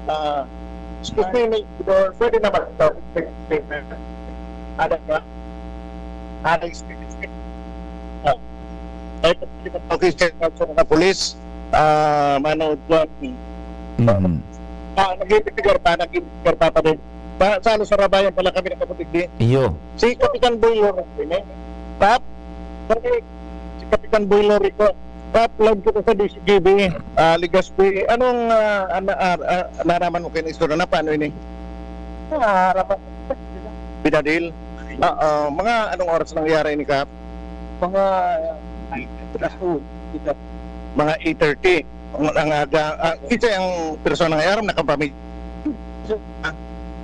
ah, excuse me, may, pwede na mag-talk statement. Ada ba? Ada statement. Ah, ay, pwede mag-talk statement sa mga pulis. Ah, manood ko. Mhm. Ah, nag-iimbestigar pa, nag-iimbestigar pa pa din. Sa, sa ano, Sarabayan pala kami nakaputik di. Iyo. Si Kapitan Boy Lorico, eh. Pap, sorry, si Kapitan Boy Lorico. Pap, live ko sa D C G B, ah, Legazpi. Anong ah, ana, ah, ah, naraman mo kayo ng istorya na paano ini? Ah, harapan. Binadil? Ah, ah, mga anong oras nangyari ni Kap? Mga alas dos, dito. Mga eight thirty. Ang, ang aga, ah, kinsa ang persona nga aram na kapamilya?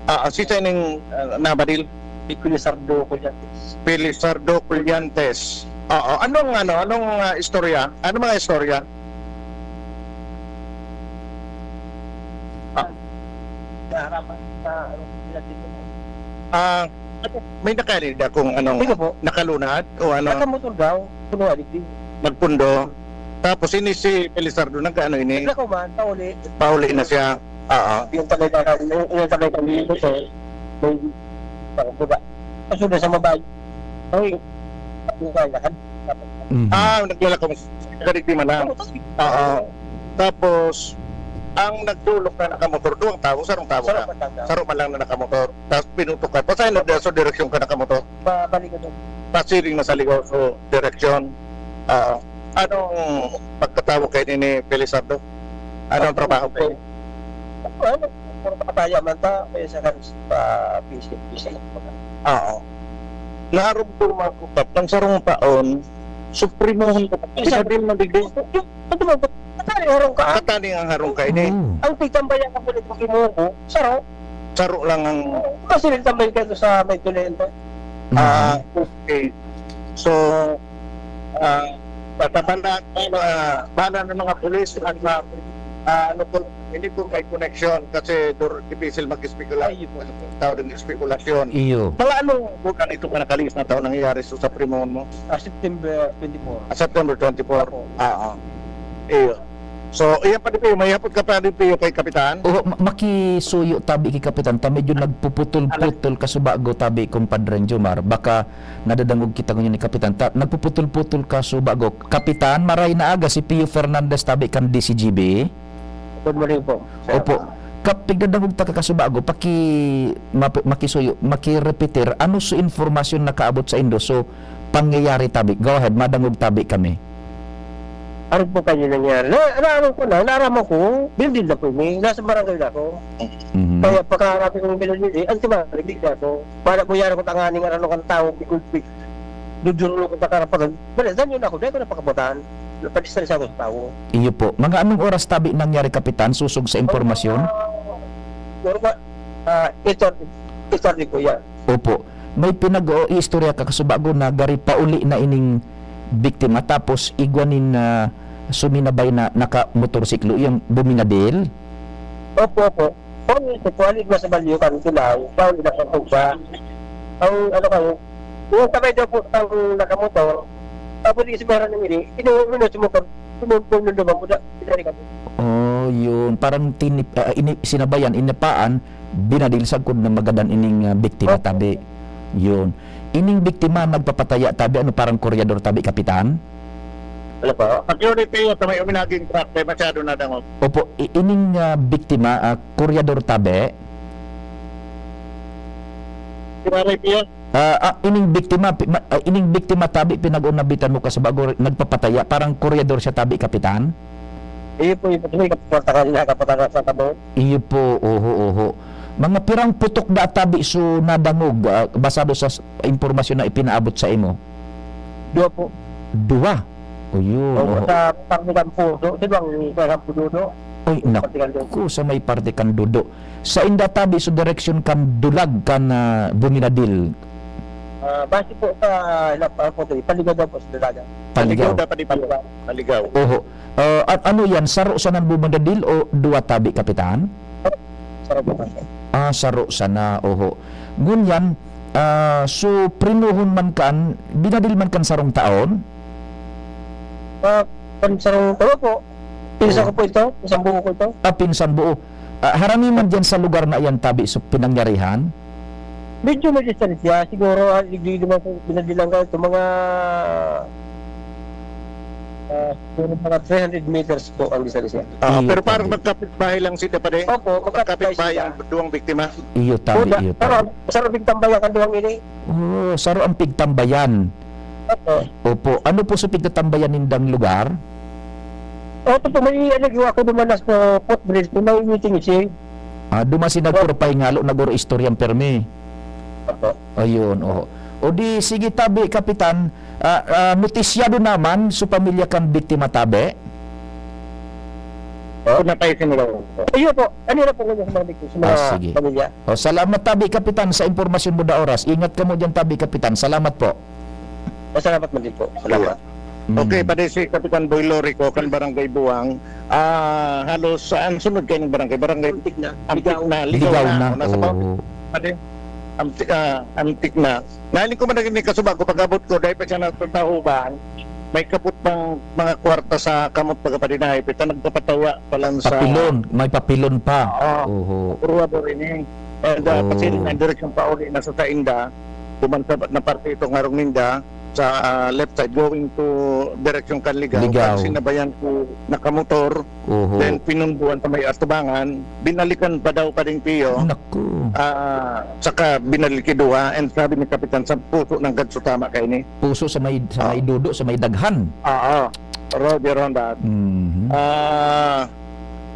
Ah, ah, kinsa ning ah, nabadil? Si Felizardo Collantes. Felizardo Collantes. Oo, anong ano, anong ah, istorya? Ano mga istorya? Ah. Sa harapan sa ano, sila dito. Ah, may nakalid akong anong Sino po? Nakalunad o ano? Nakamotor daw, puno adik din. Nagpundo. Tapos ini si Felizardo, nagkaano ini? Naglakaw man, pauli. Pauli na siya. Oo. Yung tagay na, yung, yung tagay na dito, sir, may baba. Kaso na sa mabay. Ay, buhay na kan. Mhm. Ah, naglalakaw mo. Kadigdi man lang. Oo. Tapos, ang nagdulok na nakamotor, duwang tao, sarong tao Sarong na. man lang daw. Sarong man lang na nakamotor. Tapos pinutok ka. Pasay na sa direksyon ka nakamotor. Pabalik ko doon. Pasiring na sa Ligaw, so, direksyon. Ah, anong pagkatawo kayo ni Felizardo? Anong trabaho kayo? Ano, puro pataya man ta, kaya sa kan-, pa, busy, busy. Oo. Naarumdum ako, Kap, kan sarong taon, suprimohon ko, isa din na digdi. Ano ba, ba't natali harong ka? Natali ang harong ka, ini. Oo. Ang tigtambay ang kapalit mo, kimuha ko, saro. Saro lang ang Oo, kasi nagtambay ka doon sa may tulihan to. Ah, okay. So, ah, basta banda, ano, ah, banda ng mga pulis at mga, ah, ano po, hindi po may connection kasi dur-, difícil mag-espekula-, Ay, yun po. Tawag ng espekulasyon. Iyo. Mga anong bulan ito ka nakalihis na taon nangyayari sa, sa primon mo? Ah, September twenty-four. Ah, September twenty-four? Opo. Ah, ah. Iyo. So, iyan pa din, Pio. May hapot ka pa din, Pio, kay Kapitan? Oo, ma-, makisuyo tabi ki Kapitan. Ta medyo nagpuputol-putol kasubago tabi, Compadre Jomar. Baka nadadangog kita ngunyan ni Kapitan. Ta, nagpuputol-putol kasubago. Kapitan, maray na aga si Pio Fernandez tabi kan D C G B. Good morning po, sir. Opo. Kap-, pigdadangog ta ka kasubago, paki-, map-, makisuyo, makirepetir, ano so informasyon nakaabot sa indo? So, pangyayari tabi. Go ahead, madangog tabi kami. Ano po kayo nangyari? Na, naaram ko na, naaraman ko, building na po ini. Nasa barangay na ako. Mhm. Kaya pagkaharap kong building, eh, ang timariglig na ako. Para po yan ako tanganing ano kan tao, big, big. Dudurulog ko sa karapatan. Bale, danyo na ako, dahil ko napakabutan. Napadistress ako sa tao. Iyo po. Mga anong oras tabi nangyari, Kapitan, susog sa impormasyon? Ah, siguro ba, ah, eight thirty, eight thirty po yan. Opo. May pinag-o-, istorya ka kasubago na gari pauli na ining biktima, tapos igwa nin, ah, suminabay na nakamotorsiklo, yung buminadil? Opo, opo. Kung ito po, alig na sa Balyukan, Tulay, pauli na sa Tuba. Ang ano kayo, yung sabay daw po ang nakamotor, tapos yung si Mera ng ini, inuwi na sumukot, sumukot ng lumang muda, pinari kami. Oh, yun. Parang tinip-, ah, ini-, sinabayan, inapaan, binadil sagkod na magadan ining, ah, biktima, Opo. Tabi. Yun. Ining biktima, nagpapataya, tabi, ano, parang koryador, tabi, Kapitan? Ano po? Security, sa may uminaging truck, kaya masyado nadangog. Opo, i-, ining, ah, biktima, ah, koryador, tabi? Si Maray Pio? Ah, ah, ining biktima, pi-, ma-, ah, ining biktima, tabi, pinag-unabitan mo kasubago, nagpapataya, parang koryador siya, tabi, Kapitan? Iyo po, iyo po, kasi kapataka, nakapataka sa tabo. Iyo po, oho, oho. Mga pirang putok na tabi so nadangog, ah, basado sa s-, impormasyon na ipinaabot sa imo? Dua po. Dua? O, yun, Opo, oho. Sa parte kan Pudo, sa ibang, sa Pudo, Ay, Sa parte kan Pudo. Naku, sa may parte kan Dudo. Sa inda tabi, so direksyon kan Dulag, kan, ah, Buminadil? Ah, base po sa, ano po, ito, Paligaw daw po sa Dalaga. Paligaw. Paligaw dapat ipaligaw. Paligaw. Oho. Ah, an-, ano yan? Saro sana an Buminadil o dua tabi, Kapitan? Saro po, sir. Ah, saro sana. Oho. Ngunyan, ah, so, prinuhon man kan, binadil man kan sarong taon? Ah, kan sarong taon po. Pinsan Oo. ko po ito. Isang buo ko ito. Ah, pinsan buo. Ah, harani man diyan sa lugar na iyan tabi sa pinangyarihan? Medyo may distansya. Siguro, ah, digdi naman po, binadilan ka ito, mga, ah, siguro mga three hundred meters po ang distansya. Ah, Iyo, pero parang tabi. Magkapit-bahay lang sila, pare? Opo, magkapit-bahay Magkapit-bahay sila. Ang duwang biktima? Iyo, tabi, Opo, iyo, pero tabi. Sarong pigtambayan kan duwang ini. Oh, saro ang pigtambayan. Opo. Opo. Ano po sa pigtatambayan nindang lugar? Oto po, may ano, giwa ko duman na sa footbridge, kung may meeting siya. Ah, duman si nagpurpahingalo, nag-oro-istorya ang permi. Opo. Ayun, oho. O di, sige tabi, Kapitan, ah, ah, notisyado naman sa pamilya kan biktima, tabi? Opo, napaisin nila po. Ayun po, ano na po ngunyan sa mga biktima, sa Ah, mga sige. Pamilya? O, salamat tabi, Kapitan, sa impormasyon mo da oras. Ingat kamo diyan tabi, Kapitan. Salamat po. Masalamat man din po. Salamat. Mm. Okay, pati si Kapitan Boy Lorico, kan Barangay Buang. Ah, halos, ah, ang sunod kayo ng barangay, barangay Antik na. Antik Ligaw. Na, Ligaw Ligaw na. Na. Nasa Oo. Pati, Antik, ah, Antik na. Nahiling ko man naging may kasubag ko, pag-abot ko, dahil pa siya natatahuban, may kapot pang mga kwarta sa kamot pagkapadinahe, pita nagpapatawa pa lang sa Papilon, may papilon pa. Oo. Oho. Puro ba rin eh. And, ah, Oo. Pasiring ang direksyon pauli na sa Tainda, duman sa, na parte ito ngarong ninda, sa, ah, left side, going to direksyon kan Ligao. Ligao. Kan sinabayan ko nakamotor, Oho. Then pinungbuan sa may atubangan, binalikan pa daw kading Pio. Naku. Ah, saka binalikiduha, and sabi ni Kapitan, "Sa puso ng Gadsutama kaini." Puso sa may, sa Ah. may dudo, sa may daghan. Oo. Roger on that. Mhm. Ah,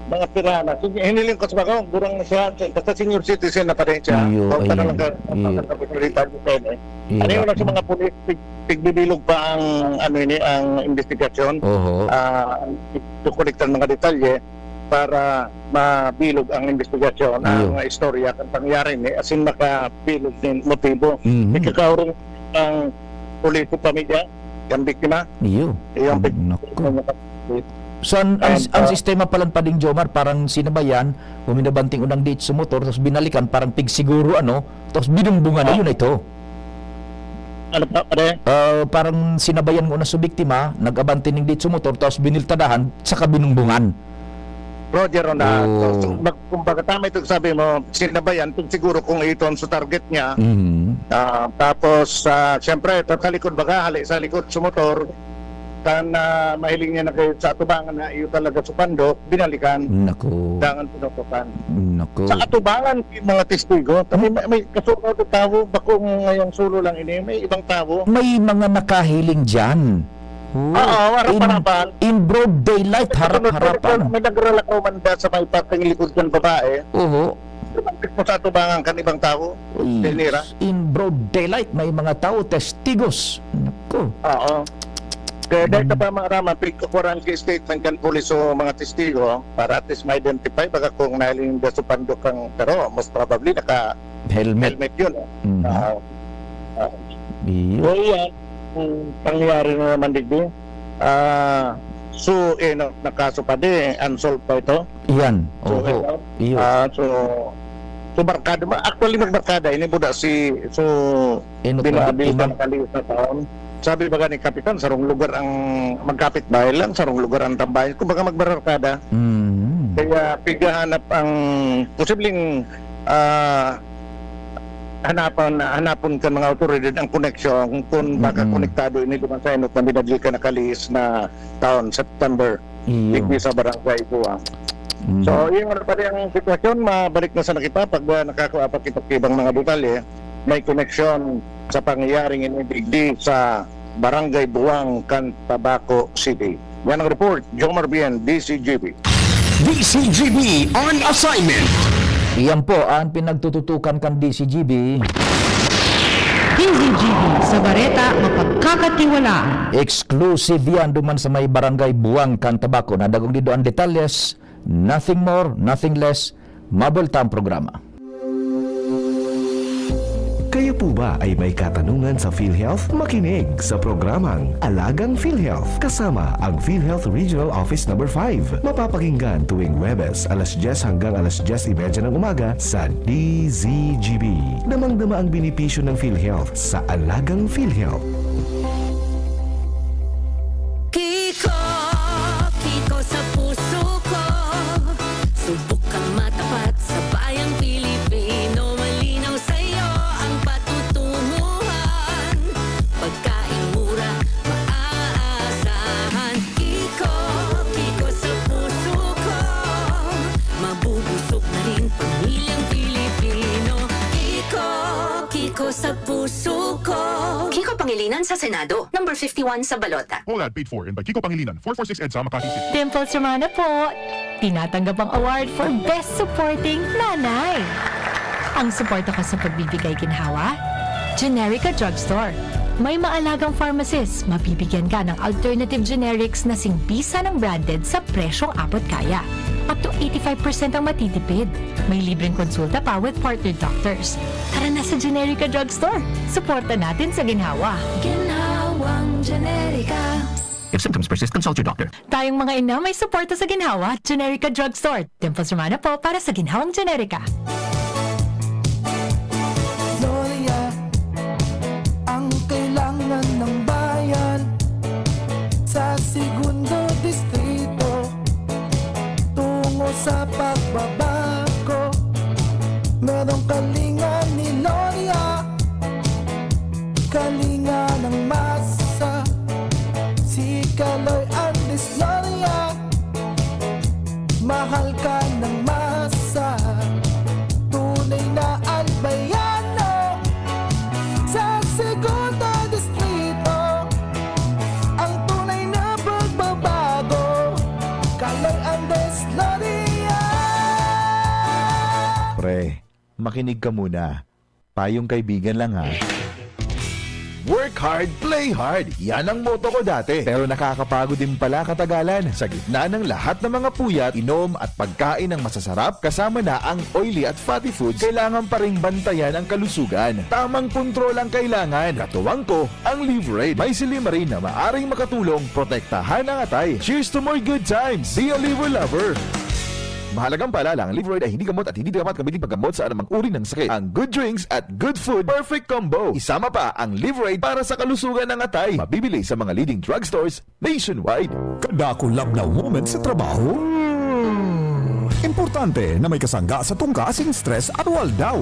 mga pirana. Sige, hiniling ko sa mga, gurang na siya, basta senior citizen na pa rin siya. Iyo, Kung ayun. Talaga, Iyo. Talaga, Iyo. Ano yun lang sa mga pulis, pig-, pigbibilog pa ang, ano ini, ang investigasyon. Oho. Ah, kukolektar mga detalye para mabilog ang investigasyon, Iyo. Ang istorya, ang pangyayari ni, asin makabilog nin motibo. Mhm. Ikakaurong ang pulis sa pamilya, ang biktima. Iyo. Iyo ang pig- Naku. So, ang, ang, ang Ah. sistema palan pa ding Jomar, parang sinabayan, huminabanting unang date sa motor, tapos binalikan, parang pigsiguro, ano, tapos binumbungan na Ah. yun ito. Ano pa, pare? Ah, parang sinabayan mo na sa biktima, nag-abante ning date sa motor, tapos biniltadahan, saka binumbungan. Roger, on that. Oh. So, mag-, kumbaga, tama itong sabi mo, sinabayan, kung siguro kung iton sa target niya. Mhm. Ah, tapos, ah, siyempre, talikod baga, hali sa likod sa motor, kan, ah, mahiling niya na kayo sa atubangan na iyo talaga sa pandok, binalikan. Naku. Dangan pinutukan. Naku. Sa atubangan, yung mga testigo, kami may, may kasunod na tao, bakong ngayong sulo lang ini, may ibang tao. May mga nakahiling dyan. Oo, harap-harapan. In, in broad daylight, harap-harapan. May nagralakaw man ba sa may parteng likod ng babae? Oho. Lumapit po sa atubangan kan ibang tao. Uy, Denira. In broad daylight, may mga tao, testigos. Naku. Oo. Kaya dahil Hmm. sa pamamarama, pigkukuran ki statement kan pulis o mga testigo para at least ma-identify, baka kung nahiling da sa pandok ang, pero most probably naka Helmet. Helmet yun, eh. Mhm. Ah, ah. Iyo. So, yan, kung pangyayari na naman digdi, ah, so, eh, na-, nakaso pa di, unsolved pa ito. Iyan. So, Oho. Ito, Iyo. Ah, so, so, barkada, ma-, actually, magbarkada, ini buda si, so, Eno bina-, pa, bina-, imag- kaliit na taon. Sabi baga ni Kapitan, sarong lugar ang magkapit bahay lang, sarong lugar ang tambayan. Kumbaga, magbarkada. Mm. Kaya pighahanap ang posibleng, ah, hanapan, hanapon kan mga awtoridad ang koneksyon kung baka Mm-mm. Konektado ini duman sa enot na binadlikan na kalihis na taon, September, Iyo. Digdi sa Barangay Buwang. Mm. So, yung ano pa rin ang sitwasyon, mabalik na sana kita pag, ah, nakakua pa kita sa ibang mga detalye. May koneksyon sa pangyayaring ini digdi sa Barangay Buwang, kan Tabaco City. Yan ang report, Jomar Bien, D C G B. D C G B on assignment. Iyan po ang pinagtututukan kan D C G B. D C G B, sa bareta, mapagkakatiwalaan. Exclusive yan duman sa may Barangay Buwang, kan Tabaco. Nadagong dido ang detalles, nothing more, nothing less. Mabulta ang programa. Kayo po ba ay may katanungan sa PhilHealth? Makinig sa programang Alagang PhilHealth kasama ang PhilHealth Regional Office Number five. Mapapakinggan tuwing Huwebes, alas dyes hanggang alas dyes y media ng umaga sa D Z G B. Damang-dama ang benepisyo ng PhilHealth sa Alagang PhilHealth. Kiko, Kiko sa puso ko. Subok kang matapat sa bayang Pilipino. Malinaw sa'yo ang patutunguhan. Pagkain mura, maaasahan. Kiko, Kiko sa puso ko. Mabubusog na rin pamilyang Pilipino. Kiko, Kiko sa puso ko. Kiko Pangilinan sa Senado, number fifty-one sa balota. All ad paid for and by Kiko Pangilinan, four four six EDSA, Makati City. Dimples Romana po! Tinatanggap ang award for Best Supporting Nanay. Ang suporta ko sa pagbibigay ginhawa, Generica Drugstore. May maalagang pharmacist, mabibigyan ka ng alternative generics na singbisa ng branded sa presyong abot kaya. Up to eighty-five percent ang matitipid. May libreng konsulta pa with partner doctors. Tara na sa Generica Drugstore. Suporta natin sa ginhawa. Ginhawang Generica. If symptoms persist, consult your doctor. Tayong mga ina may suporta sa ginhawa, Generica Drugstore. Dimples Romana po para sa ginhawang Generica. Gloria, ang kailangan ng bayan sa Segundo Distrito. Tungo sa pagbabago, merong kalinga ni Gloria. Kalinga ng mas Mahal ka ng masa, tunay na albayano. Sa Segundo Distrito, ang tunay na pagbabago. Kalay Andes Loria. Pre, makinig ka muna. Payong kaibigan lang ha. Work hard, play hard. Yan ang motto ko dati. Pero nakakapagod din pala katagalan. Sa gitna ng lahat ng mga puyat, inom at pagkain ng masasarap, kasama na ang oily at fatty foods, kailangan pa ring bantayan ang kalusugan. Tamang kontrol ang kailangan. Katuwang ko, ang Livraid. May silimarin na maaring makatulong protektahan ang atay. Cheers to more good times! Be a Liver Lover! Mahalagang paalala, ang Livraid ay hindi gamot at hindi dapat gamitin paggamot sa anumang uri ng sakit. Ang good drinks at good food, perfect combo. Isama pa ang Livraid para sa kalusugan ng atay. Mabibili sa mga leading drugstores nationwide. Kadakul labnaw moment sa trabaho? Importante na may kasangga sa tungka asin stress at waldaw.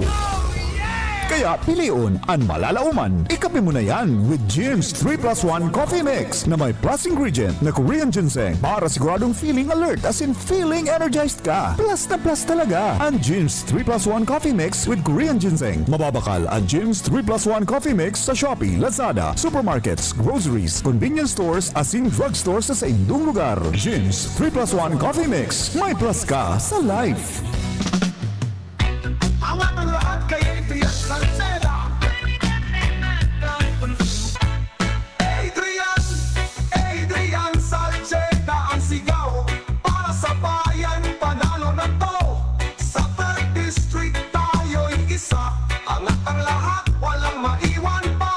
Kaya pilion an malalaoman. Ikape mo na yan with Jim's three plus one Coffee Mix na may plus ingredient na Korean ginseng para siguradong feeling alert asin feeling energized ka. Plus na plus talaga an Jim's three plus one Coffee Mix with Korean ginseng. Mababakal an Jim's three plus one Coffee Mix sa Shopee, Lazada, supermarkets, groceries, convenience stores asin drugstore sa saindong lugar. Jim's three plus one Coffee Mix. May plus ka sa life. Ang ating lahat kay Adrian Salceda. Adrian, Adrian Salceda ang sigaw para sa bayan, panalo na to. Sa third district tayo'y isa, angat ang lahat, walang maiwan pa.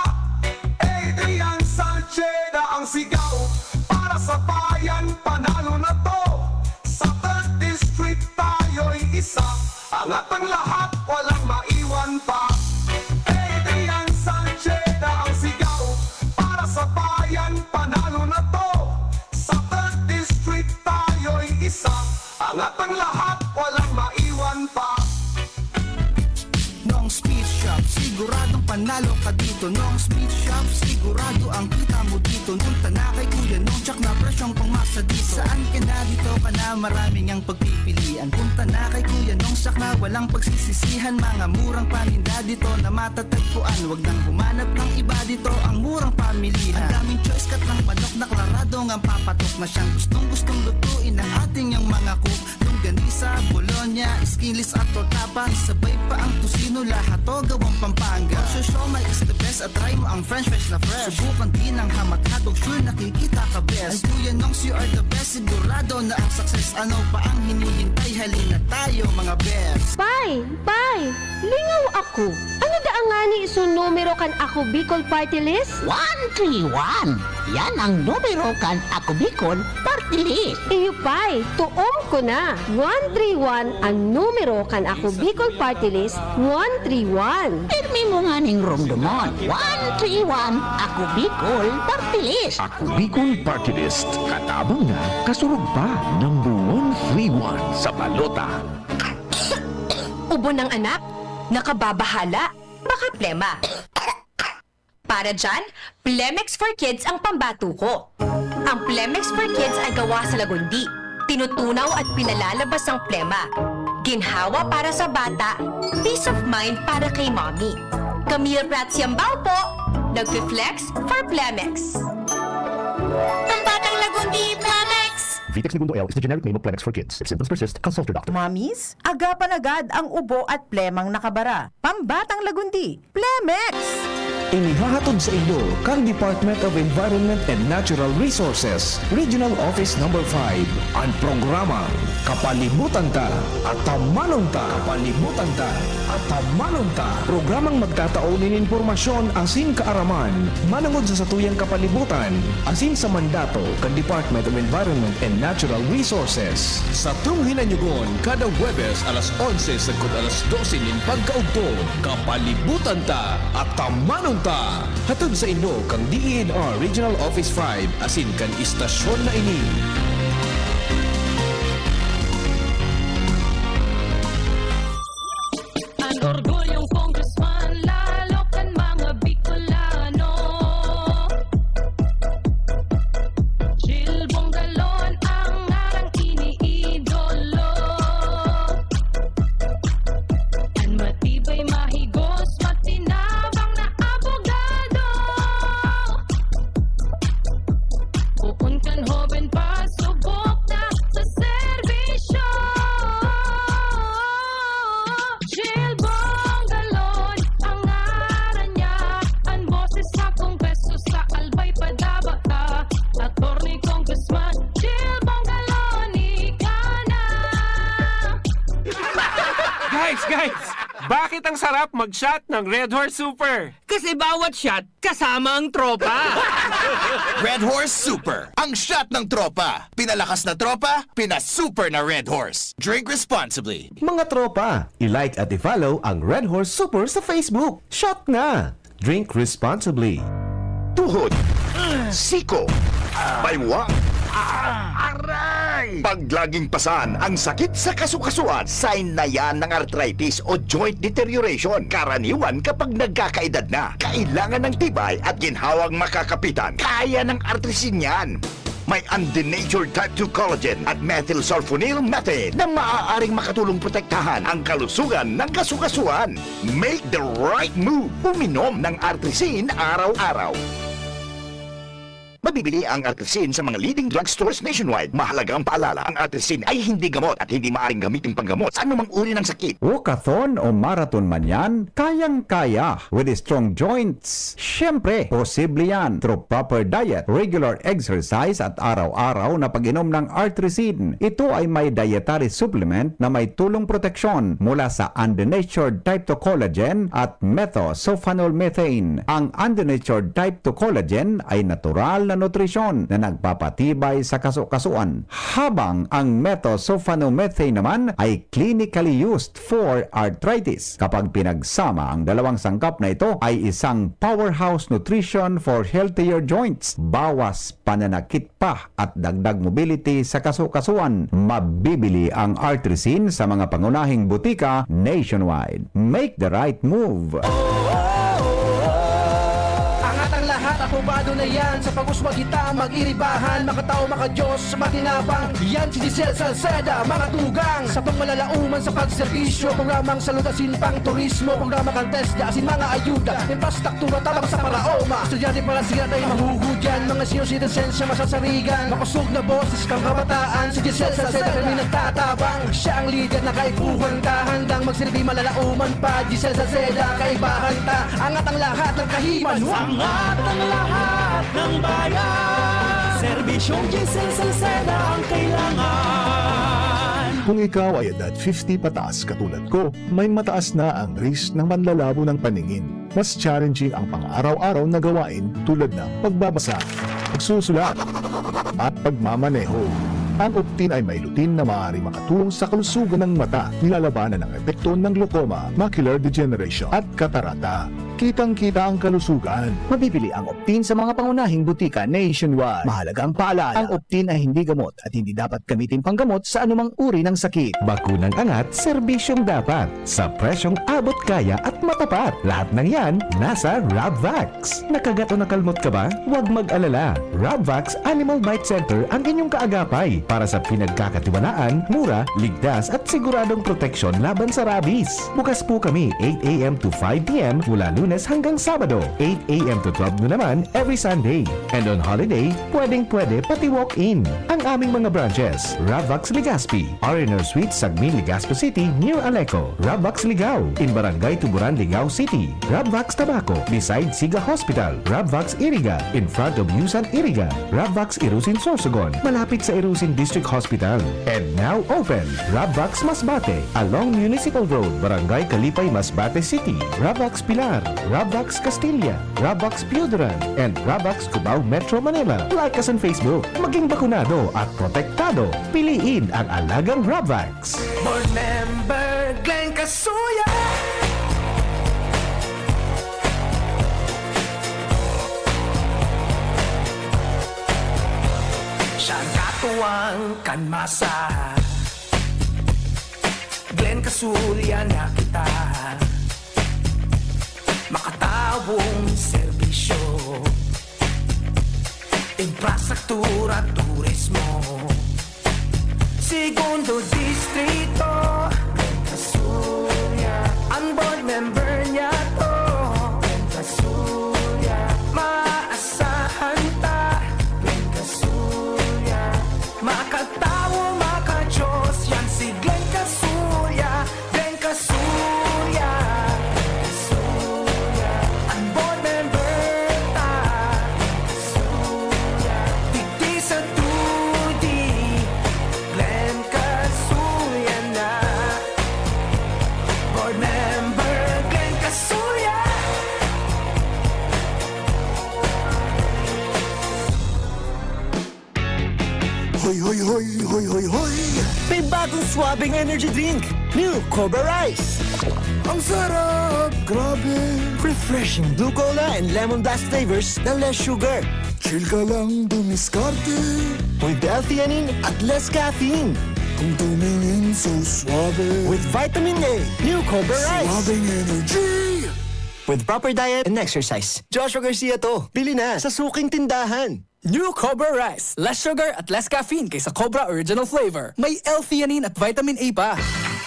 Adrian Salceda ang sigaw para sa bayan, panalo na to. Sa third district tayo'y isa, angat ang lahat, walang maiwan pa. Adrian Salceda ang sigaw para sa bayan, panalo na to. Sa third district tayo'y isa, angat ang lahat, walang maiwan pa. Nong Speed Shop, siguradong panalo ka dito. Nong Speed Shop, sigurado ang kita mo dito. Punta na kay Kuya Nong, tsak na presyong pangmasa dito. Saan ka na, dito ka na, marami ngang pagpipilian. Punta na kay Kuya Nong, tsak na walang pagsisisihan. Mga murang paninda dito na matatagpuan. Wag nang humanap ng iba dito, ang murang pamilihan. Ang daming choice, katang manok na klarado ngang papatok na siyang gustong-gustong lutuin ng ating yang mga cook. Longganisa, bologna, skinless at tortapa, sabay pa ang tocino, lahat to gawang Pampanga. Kung siomai is the best at try mo ang french fries na fresh, subukan din ang hamak-hatok, sure nakikita ka best. Ay Kuya Nongs, you are the best, sigurado na ang success. Ano pa ang hinihintay? Halina tayo, mga best. Pay! Pay! Lingaw ako! Ano daa ngani isun numero kan Ako Bicol Party List? One three one! Yan ang numero kan Ako Bicol Party List. Iyo pay, tuom ko na. One three one an numero kan Ako Bicol Party List, one three one. Pirmi mo nganing rumdumon. One three one Ako Bicol Party List. Ako Bicol Party List. Katabang na, kasurog pa. Number one three one sa balota. Ubo ng anak? Nakababahala? Baka plema. Para dyan, Plemex for Kids ang pambato ko. Ang Plemex for Kids ay gawa sa lagundi. Tinutunaw at pinalalabas ang plema. Ginhawa para sa bata, peace of mind para kay mommy. Camille Prats Yambao po, nagfi-flex for Plemex. Pambatang Lagundi, Plemex! Vitex Negundo L is the generic name of Plemex for Kids. If symptoms persist, consult your doctor. Mommies, agapan agad ang ubo at plemang nakabara. Pambatang Lagundi, Plemex! Inihahatod saindo kan Department of Environment and Natural Resources, Regional Office Number five, an programang Kapalibutan Ta, Atamanon Ta. Kapalibutan Ta, Atamanon Ta. Programang magtatao nin impormasyon asin kaaraman manongod sa satuyang kapalibutan asin sa mandato kan Department of Environment and Natural Resources. Satong hinanyugon kada Huwebes alas onse sagkod alas dose nin pagkaudto. Kapalibutan Ta, Atamanon Ta! Hatod saindo kan D E N R Regional Office five asin kan istasyon na ini. An orgulyong Congressman, lalo kan mga Bicolano. Chill Bongalon ang ngarang iniidolo. Guys, guys! Bakit ang sarap mag-shot ng Red Horse Super? Kasi bawat shot, kasama ang tropa. Red Horse Super, ang shot ng tropa. Pinalakas na tropa, pinasuper na Red Horse. Drink responsibly. Mga tropa, i-like at i-follow ang Red Horse Super sa Facebook. Shot na! Drink responsibly. Tuhod, siko, baywang, aray! Pag laging pasan ang sakit sa kasukasuan, sign na yan ng arthritis o joint deterioration. Karaniwan kapag nagkakaedad na, kailangan ng tibay at ginhawang makakapitan. Kaya ng artrisin yan. May undenatured type two collagen at methylsulfonyl methane na maaaring makatulong protektahan ang kalusugan ng kasukasuan. Make the right move. Uminom ng Artrisin araw-araw. Mabibili ang Artrisin sa mga leading drugstores nationwide. Mahalagang paalala, ang Artrisin ay hindi gamot at hindi maaring gamitin panggamot sa anumang uri ng sakit. Walkathon o marathon man yan, kayang-kaya with strong joints. Siyempre, posible yan through proper diet, regular exercise at araw-araw na pag-inom ng Artrisin. Ito ay may dietary supplement na may tulong proteksyon mula sa undenatured type two collagen at methosulfonol methane. Ang undenatured type two collagen ay natural na nutrisyon na nagpapatibay sa kasukasuan, habang ang methosulfonomethane naman ay clinically used for arthritis. Kapag pinagsama ang dalawang sangkap na ito, ay isang powerhouse nutrition for healthier joints, bawas pananakit pa at dagdag mobility sa kasukasuan. Mabibili ang Artrisin sa mga pangunahing butika nationwide. Make the right move! Angat ang lahat, aprobado na yan. Sa pag-uswag kita, mag-iribahan, makatao, makadiyos, matinabang. Yan si Giselle Salceda, mga tugang. Sa pangmalalauman sa pagserbisyo, programang saludasin pang turismo, programa kang TESDA, asin mga ayuda, infrastruktura tabang sa paraoma. Estudyante para siya tayo mahuhudyan, mga senior citizens siya masasarigan. Makusog na boses kang kabataan, si Giselle Salceda kami nagtatabang. Siya ang lider na kaipuhan ka, handang magsilbi malalauman pa. Giselle Salceda, kaibahan ta, angat ang lahat ng kahiman. Angat ang lahat ng bayan. Serbisyong Giselle Salceda ang kailangan. Kung ikaw ay edad fifty pataas katulad ko, may mataas na ang risk ng panlalabo ng paningin. Mas challenging ang pang-araw-araw na gawain tulad ng pagbabasa, pagsusulat, at pagmamaneho. Ang Optin ay may lutein na maaaring makatulong sa kalusugan ng mata, nilalabanan ang epekto ng glaucoma, macular degeneration, at katarata. Kitang-kita ang kalusugan. Mabibili ang Optin sa mga pangunahing butika nationwide. Mahalagang paalala, ang Optin ay hindi gamot at hindi dapat gamitin panggamot sa anumang uri ng sakit. Bakunang angat, serbisyong dapat. Sa presyong abot kaya at matapat. Lahat ng yan, nasa Rabvax. Nakagat o nakalmot ka ba? Huwag mag-alala. Rabvax Animal Bite Center ang inyong kaagapay para sa pinagkakatiwalaan, mura, ligtas at siguradong proteksyon laban sa rabies. Bukas po kami eight a m to five p m mula Lunes hanggang Sabado, eight a m to twelve noon naman every Sunday. And on holiday, pwedeng-pwede pati walk-in. Ang aming mga branches, Rabvax Legazpi, R and R Suite, Sagmin, Legazpi City, near Aleco. Rabvax Ligao, in Barangay Tuburan, Ligao City. Rabvax Tabaco, beside Siga Hospital. Rabvax Iriga, in front of Yusan Iriga. Rabvax Irusin Sorsogon, malapit sa Irusin District Hospital. And now open, Rabvax Masbate, along Municipal Road, Barangay Kalipay, Masbate City. Rabvax Pilar, Rabvax Castilla, Rabvax Pioduran, and Rabvax Cubao, Metro Manila. Like us on Facebook. Maging bakunado at protektado. Piliin ang alagang Rabvax. Board member Glenn Casuya. Siya ang katuwang kan masa. Glenn Casuya na kita. Makatawong serbisyo, infrastruktura, turismo. Segundo Distrito, Casuya. Ang board member niya to, Casuya. Maasahan ta, Casuya. Makatawo, makajos, yan si Glenn Casuya. Glenn Casuya. An board member ta. Digdi sa two D, Glenn Casuya. Hoy, hoy, hoy! May bagong swabing energy drink! New Cobra Rice! Ang sarap! Grabe! Refreshing blue cola and lemon blast flavors na less sugar. Chill ka lang dumiskarte. With L-theanine at less caffeine. Kung tumingin so suabe. With vitamin A, New Cobra Rice! Swabing energy! With proper diet and exercise. Joshua Garcia to. Bili na sa suking tindahan. New Cobra Rice. Less sugar at less caffeine kaysa Cobra Original Flavor. May L-theanine at vitamin A pa.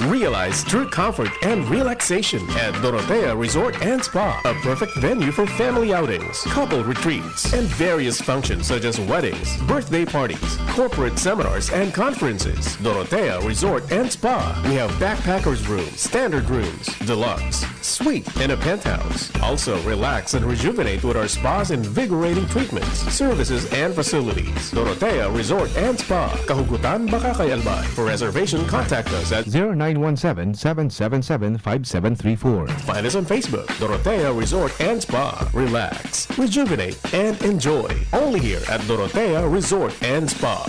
Realize true comfort and relaxation at Dorotea Resort and Spa, a perfect venue for family outings, couple retreats, and various functions such as weddings, birthday parties, corporate seminars, and conferences. Dorotea Resort and Spa. We have backpackers room, standard rooms, deluxe, suite, and a penthouse. Also, relax and rejuvenate with our spa's invigorating treatments, services, and facilities. Dorotea Resort and Spa, Kahugutan, Bacacay, Albay. For reservation, contact us at zero nine one seven, seven seven seven, five seven three four. Find us on Facebook, Dorotea Resort and Spa. Relax, rejuvenate, and enjoy. Only here at Dorotea Resort and Spa.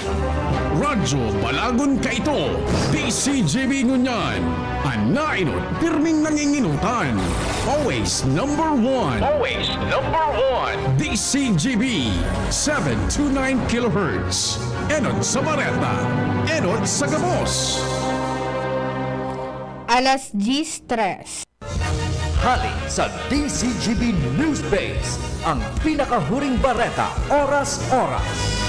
Radyo Balagon kaito, D C G B ngunyan. An naenot, pirming nangingenotan. Always number one. Always number one. D C G B, seven two nine kilohertz. Enot sa bareta, enot sa gabos. Alas diyes tres. Hali sa D C G B News Base, ang pinakahuring bareta, oras-oras.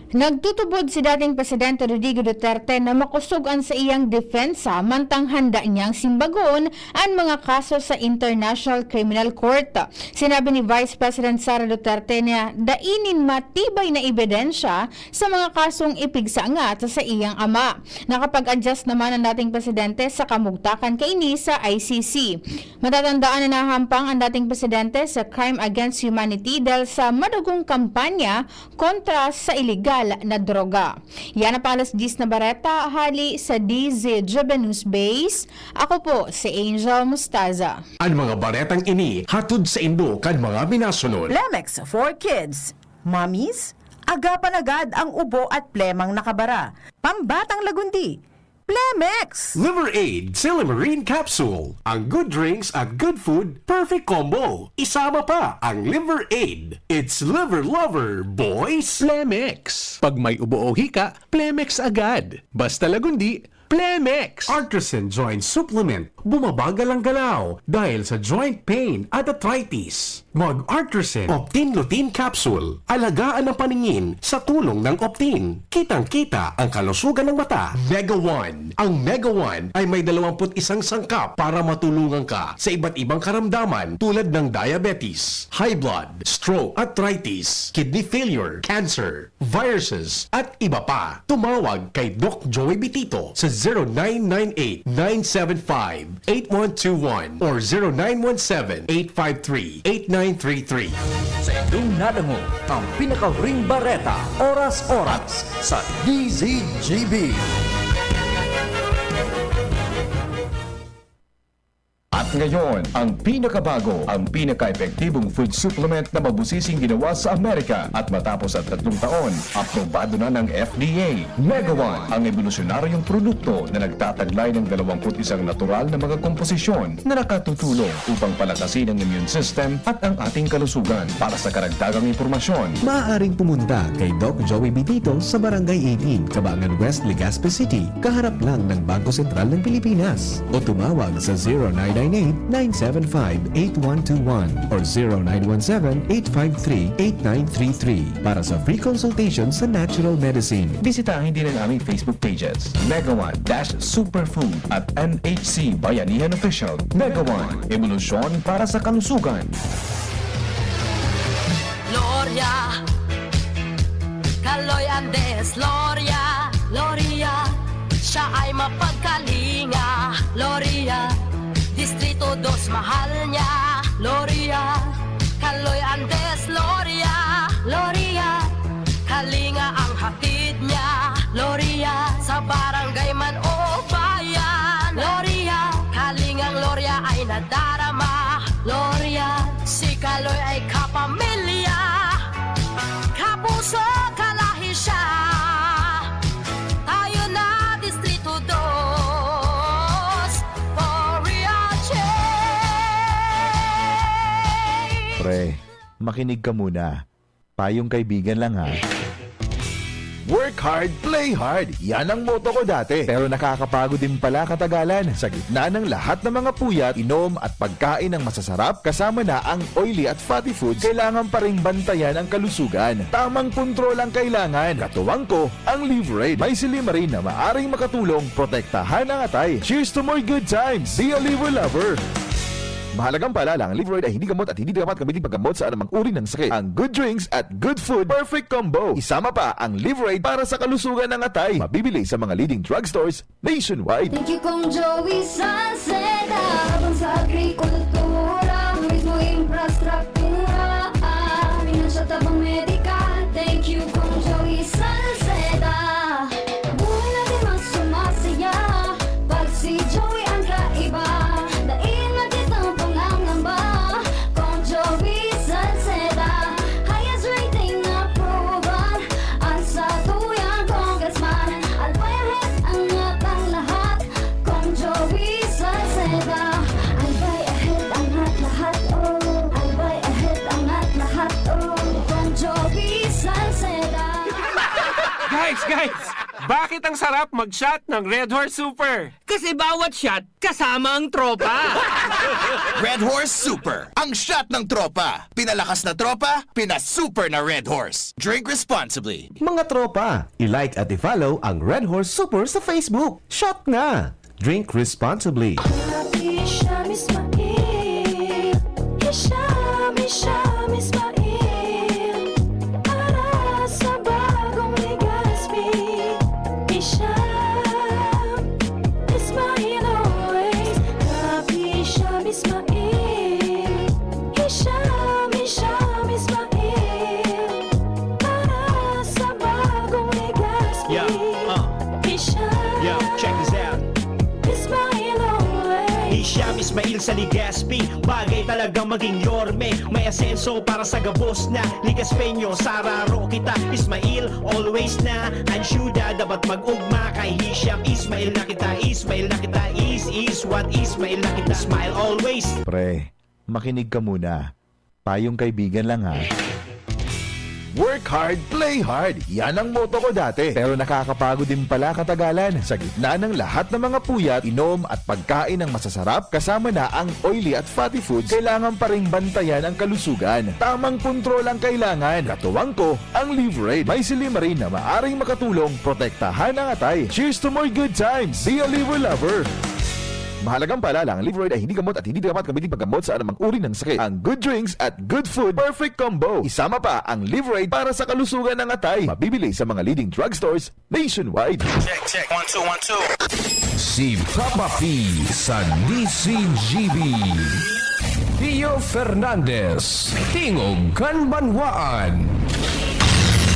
Nagtutubod si dating Presidente Rodrigo Duterte na makosog an saiyang depensa mantang handa niyang simbagon an mga kaso sa International Criminal Court. Sinabi ni Vice President Sara Duterte na dai nin matibay na ebidensya sa mga kasong ipigsangat sa saiyang ama. Nakapag-adjust naman ang dating presidente sa kamugtakan kaini sa I C C. Matatandaan na nahampang ang dating presidente sa crime against humanity dahil sa madugong kampanya kontra sa iligal na droga. Yan ang pang alas diyes na bareta hali sa D Z G B News Base. Ako po si Angel Mustaza. An mga baretang ini hatod saindo kan mga minasunod. Plemex for kids. Mommies, agapan agad ang ubo at plemang nakabara. Pambatang lagundi, Plemex! Liver Aid, Silymarin Capsule. Ang good drinks at good food, perfect combo. Isama pa ang Liver Aid. It's Liver Lover, boys! Plemex. Pag may ubo o hika, Plemex agad. Basta lagundi, Plemex! Artresin Joint Supplement, bumabagal ang galaw dahil sa joint pain at arthritis. Mag-Artresin Optin Lutein Capsule, alagaan ang paningin sa tulong ng Optin. Kitang-kita ang kalusugan ng mata. Mega One. Ang Mega One ay may dalawampu't isang sangkap para matulungan ka sa iba't ibang karamdaman tulad ng diabetes, high blood, stroke, arthritis, kidney failure, cancer, viruses, at iba pa. Tumawag kay Doc Joey Bitito sa zero nine nine eight, nine seven five, eight one two one or zero nine one seven, eight five three, eight nine three three. Sa indong nadangog, ang pinakahuring bareta, oras-oras, sa D Z G B. At ngayon, ang pinakabago, ang pinaka-epektibong food supplement na mabusising ginawa sa Amerika at matapos ang tatlong taon, aprobado na ng F D A. Mega One, ang ebolusyonaryong produkto na nagtataglay ng dalawampu't isang natural na mga komposisyon na nakatutulong upang palakasin ang immune system at ang ating kalusugan. Para sa karagdagang impormasyon, maaaring pumunta kay Doc Joey Bitito sa Barangay eighteen, Cabangan West, Legazpi City, kaharap lang ng Bangko Sentral ng Pilipinas. O tumawag sa zero nine nine eight, nine seven five, eight one two one or zero nine one seven, eight five three, eight nine three three para sa free consultation sa natural medicine. Bisitahin din ang aming Facebook pages, Mega One dash Superfood at M H C Bayanihan Official. Mega One, ebolusyon para sa kalusugan. Gloria, Kaloy Andes, Gloria, Gloria, siya ay mapagkalinga, Gloria, Distrito Dos, mahal niya, Gloria, Kaloy Andes, Gloria, Gloria, kalinga ang hatid niya, Gloria, sa barangay man o bayan, Gloria, kalingang Gloria ay nadarama, Gloria, si Kaloy ay kapamilya, kapos Sa kalahi siya, tayo na Distrito Dos, for real change. Pre, makinig ka muna. Payong kaibigan lang ha. Work hard, play hard. Yan ang motto ko dati. Pero nakakapagod din pala katagalan. Sa gitna ng lahat ng mga puyat, inom at pagkain ng masasarap, kasama na ang oily at fatty foods, kailangan pa ring bantayan ang kalusugan. Tamang kontrol ang kailangan. Katuwang ko, ang Livraid. May silymarin na maaring makatulong protektahan ang atay. Cheers to more good times! Be a Liver Lover! Mahalagang paalala, ang Livraid ay hindi gamot at hindi dapat gamitin paggamot sa anumang uri ng sakit. Ang good drinks at good food, perfect combo. Isama pa ang Livraid para sa kalusugan ng atay. Mabibili sa mga leading drugstores nationwide. Thank you, Kong Joey Salceda. Tabang sa agrikultura, turismo, infrastruktura, ah, financial tabang medikal. Thank you, Kong Joey Salceda. Buhay natin mas sumasaya pag si Joey ang kaiba. Dai na kitang pangangamba. Kong Joey Salceda, highest rating na proven. Ang satuyang congressman, Albay Ahead ang atang lahat. Kong Joey Salceda, Albay Ahead ang at lahat, oh. Albay Ahead ang at lahat, oh. Kong Joey Salceda. Guys, guys! Bakit ang sarap mag-shot ng Red Horse Super? Kasi bawat shot, kasama ang tropa. Red Horse Super, ang shot ng tropa. Pinalakas na tropa, pinasuper na Red Horse. Drink responsibly. Mga tropa, i-like at i-follow ang Red Horse Super sa Facebook. Shot na! Drink responsibly. Hisham Ismail, Hisham, Hisham Ismail, para sa bagong Legazpi. Hisham Ismail always, Rap Hisham Ismail, Hisham, Hisham Ismail, para sa bagong Legazpi. Yeah, uh. Hisham. Yo, check this out. Ismail always. Hisham Ismail sa Legazpi, bagay talaga maging yorme. May asenso para sa gabos na Legaspeño. Sararo kita, Ismail always na. Ang syuda dapat mag-ugma kay Hisham Ismail na kita. Ismail na kita, is, is what Ismail na kita. Smile always. Pre, makinig ka muna. Payong kaibigan lang ha. Work hard, play hard. Yan ang motto ko dati. Pero nakakapagod din pala katagalan. Sa gitna ng lahat ng mga puyat, inom at pagkain ng masasarap, kasama na ang oily at fatty foods, kailangan pa ring bantayan ang kalusugan. Tamang kontrol ang kailangan. Katuwang ko, ang Livraid. May silymarin na maaring makatulong protektahan ang atay. Cheers to more good times! Be a Liver Lover! Mahalagang paalala, ang Livraid ay hindi gamot at hindi dapat gamitin paggamot sa anumang uri ng sakit. Ang good drinks at good food, perfect combo. Isama pa ang Livraid para sa kalusugan ng atay. Mabibili sa mga leading drugstores nationwide. Check, check. One, two, one, two. Si Papa P sa D C G B. Pio Fernandez, Tingog kan Banwaan.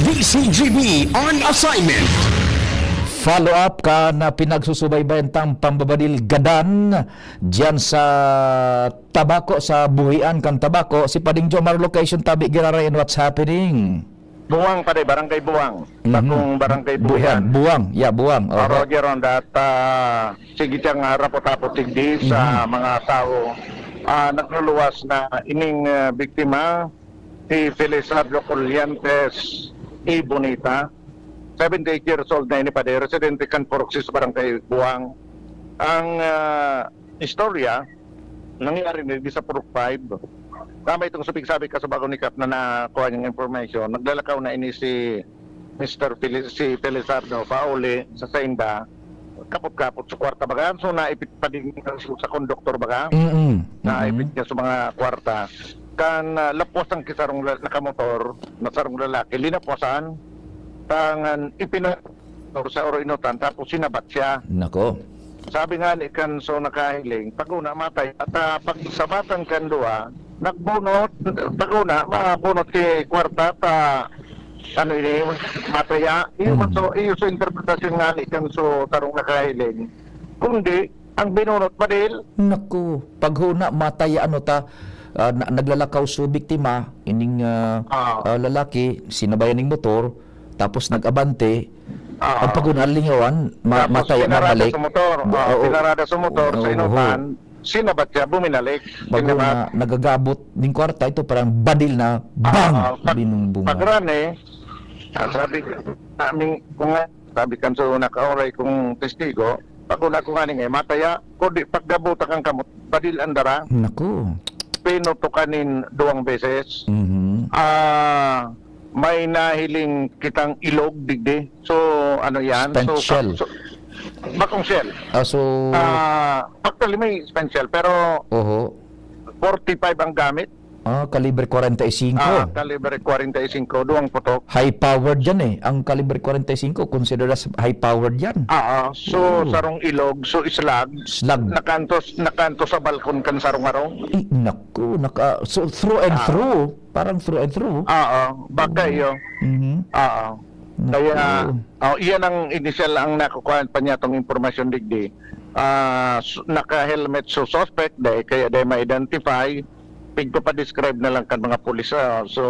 D C G B on assignment. Follow up kan pinagsusubaybayan tang pambabadil gadan diyan sa Tabaco, sa buhian kan Tabaco. Si Pading Jomar, location tabi, Giraray, and what's happening? Buwang, pare, Barangay Buwang. Mhm. Bakong Barangay Buwang. Buwang, yeah, Buwang. Oho. Roger on that, ah, sige siyang, ah, rapot-rapot digdi sa Mhm. mga tao, ah, nagluluwas na ining, ah, biktima, si Felizardo Colliantes y Bonita, seventy-eight years old na ini, pare, residente kan Purok six, Barangay Buwang. Ang, ah, istorya, nangyari na di sa Purok five. Tama itong supig-sabi ka sa bago ni Kap na nakuha niyang information. Naglalakaw na ini si Mister Fel-, si Felizardo pauli sa Sainda. Kapot-kapot sa kwarta baga. So, naipit pa din sa, sa konduktor baga. Mm-mm. Naipit niya sa mga kwarta. Kan, ah, lapwas ang kisarong la-, nakamotor, na sarong lalaki, linapusan. Tangan, ipina-, sa oroinutan, tapos sinabat siya. Nako. Sabi nga ni kan so nakahiling, pag una matay, at ah, pag sabatan kan duwa, nagbunot, pag una, mabunot ki kwarta, ta, ano ini, mataya. Iyo man so, iyo so interpretasyon nga ni kan so tarong nakahiling. Kundi, ang binunot, badil. Naku, paghuna, matay, ano ta, ah, na-, naglalakaw so biktima, ining, ah, Ah. ah, lalaki, sinabayan ning motor, tapos nag-abante. Ah. Ang pagkun-, alingawan, ma-, Tapos mataya, sinarada mabalik. sa motor. Bu-, Ah, oo. sinarada sa motor, sa Oo. inutan, sinabat siya, buminalik. Bago Sinabat. na nagagabot ning kwarta, ito parang badil na, Ah, bang! ah, pag-, Binumbungan. pag-run eh, ah, sabi, sabi ko nga, sabi kan so nakaoray kong testigo, pag-una ko nga ning eh, mataya, kundi paggabuta kan kamot, badil ang dara. Naku. Pinutukan nin duwang beses. Mhm. Ah, may nahiling kitang ilog, digdi. So, ano yan? Spent So, ka-, shell. so, bakong shell. Ah, so Ah, actually, may spent shell, pero Oho. forty-five ang gamit. Ah, kalibre kwarenta y singko. Ah, kalibre kwarenta y singko, duwang putok. High powered yan eh. Ang kalibre kwarenta y singko, considered as high powered yan. Ah, ah. So, Oo. sarong ilog, so islag, Slag. nakantos, nakantos sa balkon kan sarong arong. Ay, naku, naka, so through and Ah. through. Parang through and through. Ah, ah. Baka Oo. iyo. Mhm. Ah, ah. Naku. Kaya, oh, iyan ang inisyal ang nakukuhaan pa niya tong impormasyon digdi. Ah, s-, naka-helmet so suspect, dahil kaya dahil ma-identify, pigpapadescribe na lang kan mga pulis, ah, so,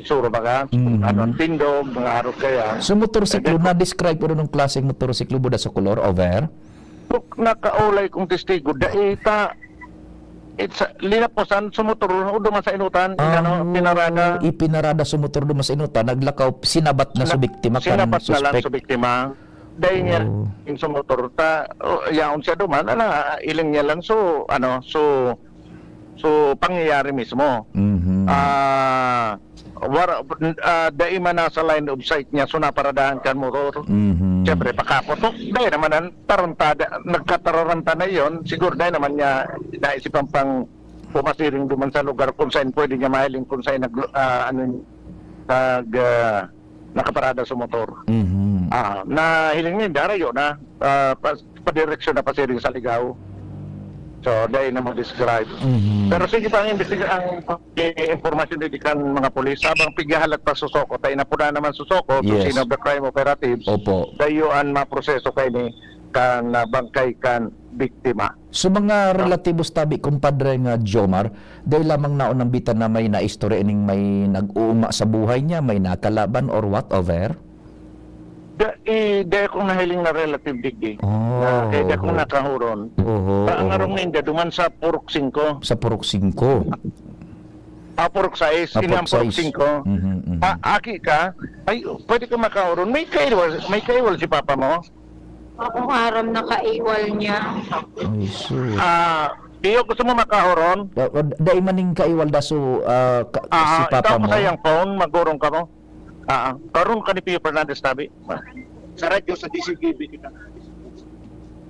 suro baga, Mhm. ano ang tindog, mga arog kaya. So, motorsiklo, Kaya na-describe ko nung klaseng motorsiklo, buda sa kolor, over? Buk-, nakaulay kong testigo, dai ta, it's, linaposan, so motor, o duman sa inutan, Ah, inano, pinarada. ipinarada so motor duman sa inutan, naglakaw, sinabat na so Na-, biktima kan sinabat na lang suspek. so biktima. Dai niya Oh. yung sa motor, ta, o, yaon siya duman, ala, iling niya lang, so, ano, so, so, pangyayari mismo. Mhm. Ah, wara-, ah, dai man nasa line of sight niya, so naparadahan kan motor. Mhm. Siyempre, pakaputok, dai naman ang tarantada, nagkatararanta na yon. Siguro dai naman niya naisipan pang pumasiring duman sa lugar kung saan pwede niya mahiling kung saan nag-, ah, ano, nag-, ah, nakaparada sa motor. Mhm. Ah, nahiling niya, darayo na. Ah, pas-, padireksyon na pasiring sa Ligao. So, dai na mag-describe. Mhm. Pero sige pa ang imbestiga-, ang, eh, impormasyon digdi kan mga pulis. Habang pighahalat pa susoko, tayo na po na naman susoko, to Yes. scene of the crime operatives. Opo. Dayo an maproseso kay ni kan, ah, bangkay kan biktima. So, mga No? relatibos tabi, kumpadre nga Jomar, dai lamang naon nambitan na may naistorya ining may nag-uuma sa buhay niya, may nakalaban or whatever? Da-, eh, dai akong nahiling na relative digdi. Oh, Na, kaya di akong oho. nakahuron. Oho, Sa ang oho. arong ninda, duman sa Purok singko. Sa Purok singko. Ah, Purok sais, Ah, ini ang Purok Purok sais. singko. Mhm, mhm. Ah, aki ka? Ay, pwede ka makahuron. May kaiwal, may kaiwal si papa mo? Ako aram na kaiwal niya. Ay, sus. Ah, iyo gusto mo makahuron? Da-, da-, dai man ning kaiwal da so, ah, ka-, Ah, si papa itaw ko mo? sa iyang phone, magurong ka mo. Ah, ah. Karon ka ni Pio Fernandez tabi. Sa radyo, sa D C T V kita.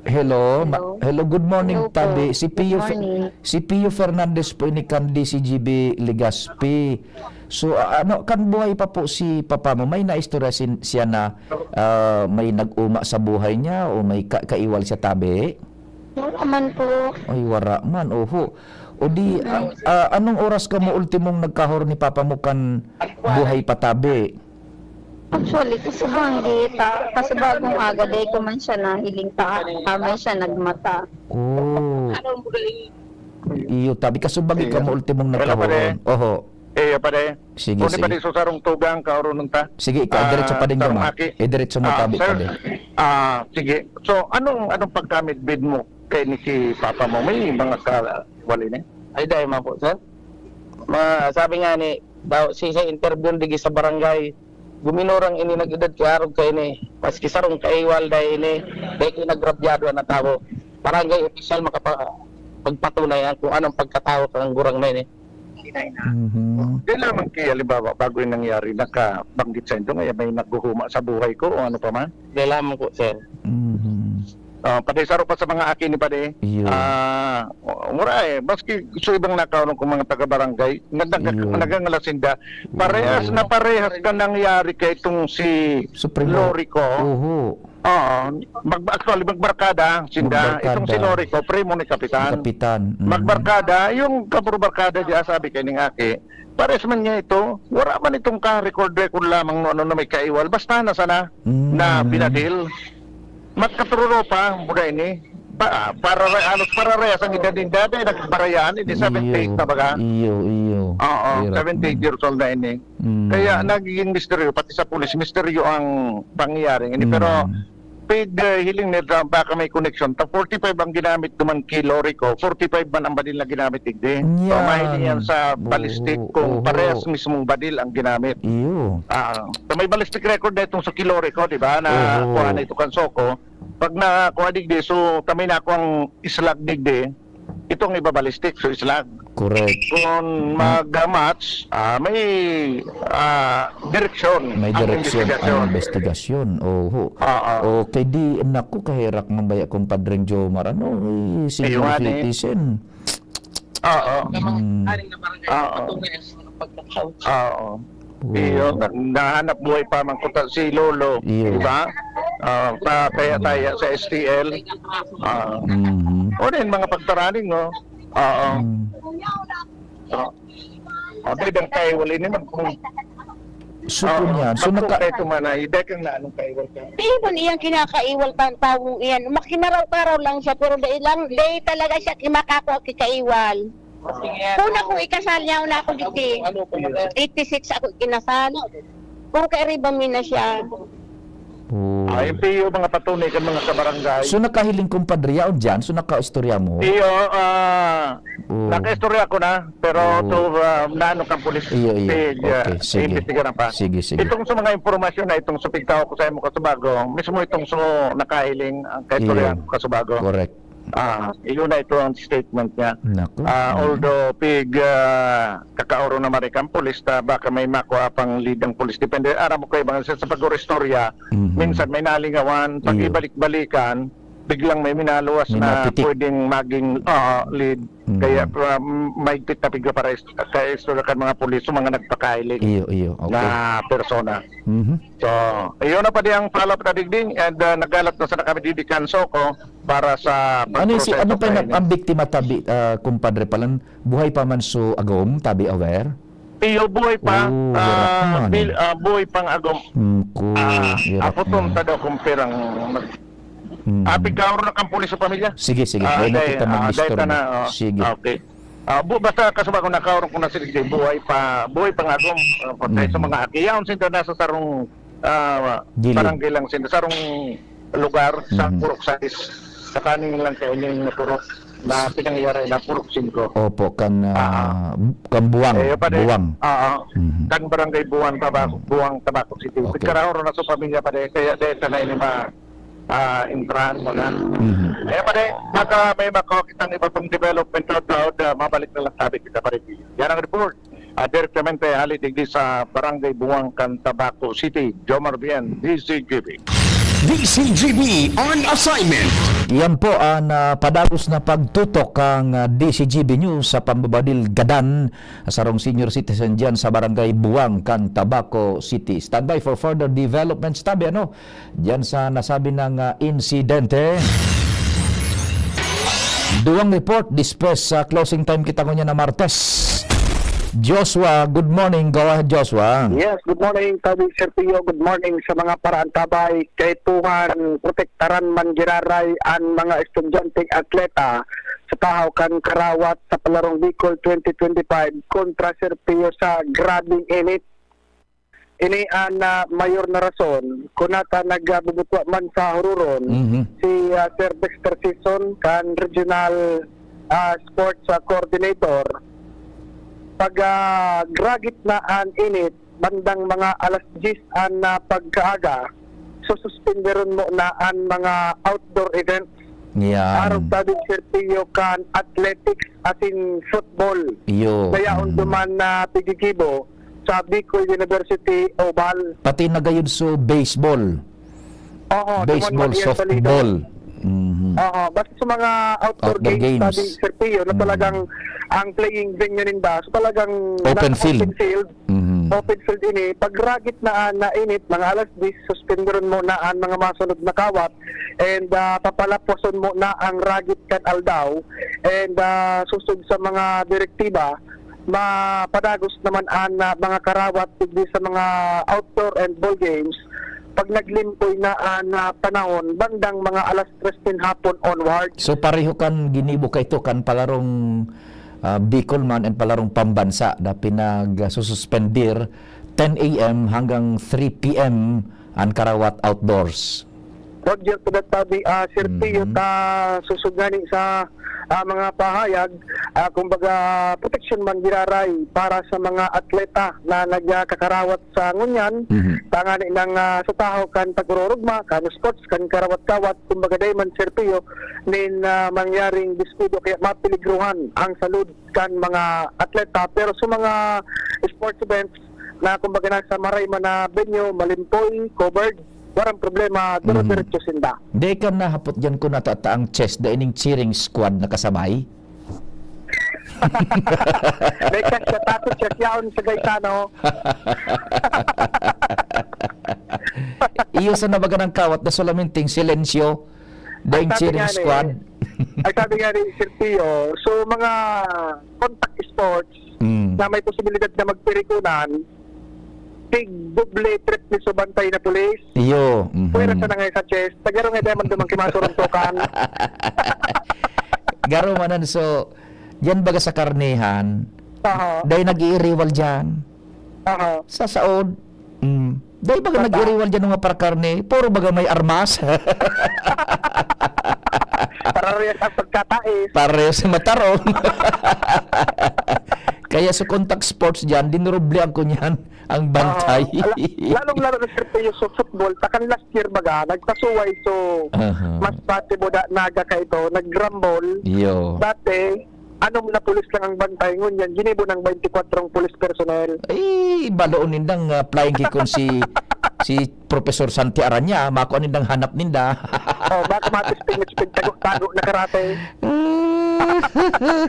Hello, ma-, Hello. hello, good morning, Hello po. tabi. Si Good Pio Fe-, morning. si Pio Fernandez po ini kan D C G B Legazpi. So, a-, ano, kan buhay pa po si papa mo, may naistorya sin-, siya na, ah, may nag-uma sa buhay niya o may ka-, kaiwal siya tabi? Wala man po. Ay, wara man, oho. O di, Mm. ah, ah, anong oras ka mo ultimong nagkahor ni papa mo kan buhay pa tabi? Actually, kasubang di ta, kasubagong aga, dai ko man siya nahiling ta, amay siya nagmata. Oh. Iyo, tabi, kasubang Iyo. ka mo ultimong Hello, nagkahor. pare. Oho. Iyo, pare. Sige, Kundi sige. pare, so sarong tugang, kaoronon ta. Sige, ikaw, Ah, diretso pa din sarong naman. aki. Eh, diretso mo, Ah, tabi, sir. tabi. Ah, sige. So, anong, anong pagkamidbid mo kay ni si papa mo? May mga kawali na? Ay, dai man po, sir. Ma-, sabi nga ni, daw, si, sa interview digi sa barangay, guminurang ini nag-edad kay arog kay ini. Maski sarong kaiwal dai ini, dai ko nagrabyado na tawo. Barangay opisyal makapa-, magpatunay ang kung anong pagkatawo kang gurang na ini. Mhm. Di lamang kaya, halimbawa, bago yung nangyari, nakabanggit sa inyo, ngayon may naghuhuma sa buhay ko o ano pa man? Di lamang po, sir. Mhm. Ah, pade, saro pa sa mga aki ni pade. Iyo. Ah, mura eh. Maski sa ibang nakaon kong mga taga-barangay, nag-, nag-, Iyo. nagangalas sinda. Parehas Iyo. na parehas ka nangyari kay itong si Supremo. Lorico. Oho. Oo. Mag-, actually, magbarkada sinda. Magbarkada. Itong si Lorico, primo ni Kapitan. Kapitan. Mhm. Magbarkada, yung kaburbarkada diya, sabi kay ning aki, pares man niya ito, wala man itong ka-record-record lamang no, ano, na may kaiwal. Basta na sana Mm. na binadil. Magkatururopa, buda ini. Pa, para, ano, pararehas ang edad ninda, dahil nagbarayaan, hindi, seventy-eight na baga. Iyo, iyo. Oo, Hirap, seventy-eight mm. years old na ini. Mm. Kaya nagiging misteryo, pati sa pulis, misteryo ang pangyayaring ini. Pero Mm. pig, eh, hiling nila, baka may koneksyon. Ta forty-five ang ginamit duman ki lorry ko, forty-five man ang badil na ginamit digdi. So, Yeah. mahiling yan sa ballistic Oo, kung oho. parehas mismong badil ang ginamit. Iyo. Ah, so may ballistic record na itong sa ki lorry ko, di ba? Na Oho. kuha na ito kan SOCO. Pag nakuha digdi, so kami na ako ang islag digdi, itong ibabalistik, so islag. Correct. Kung Mm. mag-match, ah, may, ah, direksyon May ang direksyon investigasyon. ang investigasyon. Oho. Oo. Okay, di, naku, kaherak man baya, Compadreng Jomar. Ano, eh, senior Ayun nga, eh. citizen. Oo. Mm. Oo. Oo. Oo. Iyo, na-, nahanap buhay pa man kuta si Lolo, Iyo. di ba? Ah, pa, kaya tayo sa S T L. Ah. Mhm. O rin, mga pagtaraning, no? Oo. Mm. So, abay, dang kaiwal ini, mag-, So, ah, kunyan, so, magkuk naka- kayo tumanay, dahil kang naanong kaiwal ka? Di ba niyang kinakaiwal pa ang tawong iyan? Makinaraw-karaw lang siya, pero dai lang, dai talaga siya kimakakwa kikaiwal. Una ko ikasal niya, una ako digdi. Eighty-six ako ikinasal. Kung kairiba mi na siya. Oh. Ah, yung piyo, mga patunay kan mga kabarangay. So, nakahiling, kumpadre, yaon dyan? So, nakaistorya mo? Iyo, ah, Oh. nakaistorya ko na, pero Oh. to, ah, naano kang pulis, Iyo, iyo. eh, ah, Okay, sige. imbestigaran pa. Sige, sige. Itong sa mga impormasyon na itong sa pigtao ko sa imo, Kasubago, mismo itong sa nakahiling, ang kaistorya Iyo. ko, Kasubago. Correct. Ah, iyon na ito ang statement niya. Naku. Ah, Mm. although pig, ah, kakaoro na marikang pulis, ta baka may makuha pang lead ang pulis. Depende, aram mo kayo, bang sa, sa pag-oristorya, Mhm. minsan may nalingawan, pag Iyo. ibalik-balikan, biglang may minaluwas May na napitik. pwedeng maging, ah, lead. Mm. Kaya, ah, mahigpit na pigla para is-, kaya istorya kan mga pulis, yung mga nagpakailing Iyo, iyo. Okay. na persona. Mhm. So, iyon na pa di ang follow-up na digdi, and, ah, naggalat na sana kami di, di kan SOCO para sa Ano si, pagproseso ano pa pa yung ini. ang biktima tabi, ah, kumpadre Palan? Buhay pa man so agom, tabi aware? Iyo, buhay pa. Oh, hirap Ah, naman. bil-, ah, buhay pang agom. Hmm, ko, Ah, hirap ako tong naman. tado kung pirang mag-, Mm. Ah, pigkaoro na kang pulis sa pamilya? Sige, sige. Ah, Dahil na dahil, kita ah, mag-istorya. dahil ka na, oh. Sige. Okay. Ah, bu-, basta Kasubago, nakaoro ko na sila, buhay pa, buhay pang agom. Ah, patay sa Mhm. mga aki. Yaon sinda nasa sarong, ah, Gilid. barangay lang sinda, sarong lugar sa Mhm. Purok sais. Sa kaning lang kayo yung Purok na pinangyayari na Purok singko. Opo, kan, Ah, ah. ah, kan Buwang. Eh, pare, Buwang. ah, ah. Mhm. Kan barangay Buwang, Tabaco, Mhm. Buwang, Tabaco City. Okay. Pigkaoro na sa pamilya, pare. Kaya dahil ka na ini ma-, ah, entrahan mo na. Mhm. Eh, pare, baka may makuha kitang iba pang development, taod-taod, ah, mabalik na lang tabi kita, pare. Yan ang report. Ah, direktamente hali digdi sa Barangay Buwang kan Tabaco City. Jomar Bien, D C G B. D C G B on assignment. Yan po ang, ah, padagos na pagtutok kang, ah, D C G B News sa pambabadil gadan sarong senior citizen diyan sa Barangay Buwang kan Tabaco City. Standby for further developments tabi, ano? Diyan sa nasabi ng, ah, insidente. Duwang report, dispes sa closing time kita ngunyan na Martes. Joshua, good morning. Go ahead, Joshua. Yes, good morning, Tabi Sergio. Good morning sa mga paraantabay. Kaipuhan, protektaran man giraray an mga estudyanteng atleta sa tahaw kan karawat sa Palarong Bicol twenty twenty-five kontra Sergio sa grabing init. Ini an, ah, mayor na rason kun nata nagbubutwa man sa hururon Mhm. si, ah, Sir Dexter Sison kan Regional, ah, Sports, ah, Coordinator. Pag, ah, gragit na an init, bandang mga alas diyes an, ah, pagkaaga, sususpenderon mo na an mga outdoor events. Yan. Arog tabi, Sir Pio, kan athletics asin football. Iyo. Kaya Mm. duman na pigigibo sa Bicol University Oval. Pati na gayud so baseball. Oo, duman Baseball, man iyan sa liga. softball. Mhm. Oo, basta sa mga outdoor Outdoor games, games. tabi, Sir Pio, na Mm. talagang ang playing venue ninda, so talagang Open nasa field. open field. Mhm. Open field ini, pag ragit na, na init, mga alas diyes, suspenderon mo na ang mga masunod na kawat, and, ah, papalaposon mo na ang ragit kan aldaw, and, ah, susog sa mga direktiba, mapadagos naman ang, ah, mga karawat digdi sa mga outdoor and ball games, pag naglimpoy na an, ah, panahon, bandang mga alas tres nin hapon onward. So, pareho kan ginibo kaito kan palarong, ah, Bicol man and palarong pambansa na pinagsususpender ten A M hanggang three P M an karawat outdoors. Roger, Kudat Tabi, ah, Sir Pio, Mhm. ta susog ngani sa, ah, mga pahayag, ah, kumbaga, proteksyon man giraray para sa mga atleta na nagkakarawat sa ngunyan, Mhm. tangani nang, ah, sa tahaw kan pag-ororugma, kan sports, kan karawat-kawat, kumbaga, dai man, Sir Pio, nin, ah, mangyaring diskudo kaya mapeligruhan ang salud kan mga atleta. Pero sa mga sports events na, kumbaga, nasa maray man na venue, malimpoy, covered, warang problema, Mhm. dire-diretso sinda. Di ka nahapot dyan kung natata ang chess, da ining cheering squad na kasabay? May kasya, takot siya, siyaon sa Gaetano. Iyo sa nabaga ng kawat na solamenting silensyo, daing Ang sabi cheering nga ni, squad. ang sabi nga ni Sir Pio, so, mga contact sports Mm. na may posibilidad na magpirikunan, tig doble, triple so bantay na pulis. Iyo, mhm. Pwera sa nangay sa chess, tagarong nga diamond dumang kimasuruntukan. Garo manan, so, yan baga sa karnihan, Aha. dahil nag-iiriwal dyan. Aha. Sa saod, mm, dahil baga Bata. nag-iiriwal dyan ng mga parakarne, puro baga may armas. Parehas ang pagkatais. Parehas sa matarong. Kaya sa contact sports dyan, dinurublihan ko niyan ang bantay. Oo. Ala-, lalong-lalo na, Sir Teo, sa football, takan last year baga, nagpasuway, so, Aha. mas bati mo da, naga ka ito, nag-rumble. Yo. Dati, anom na pulis lang ang bantay, ngunyan, ginibo ng twenty-four pulis personnel. Ay, baloon nindang, ah, flying kick kon si, si Professor Santi Aranya, makua nindang hanap ninda. Oh, baka matisting na si Pagtago-tago na karate.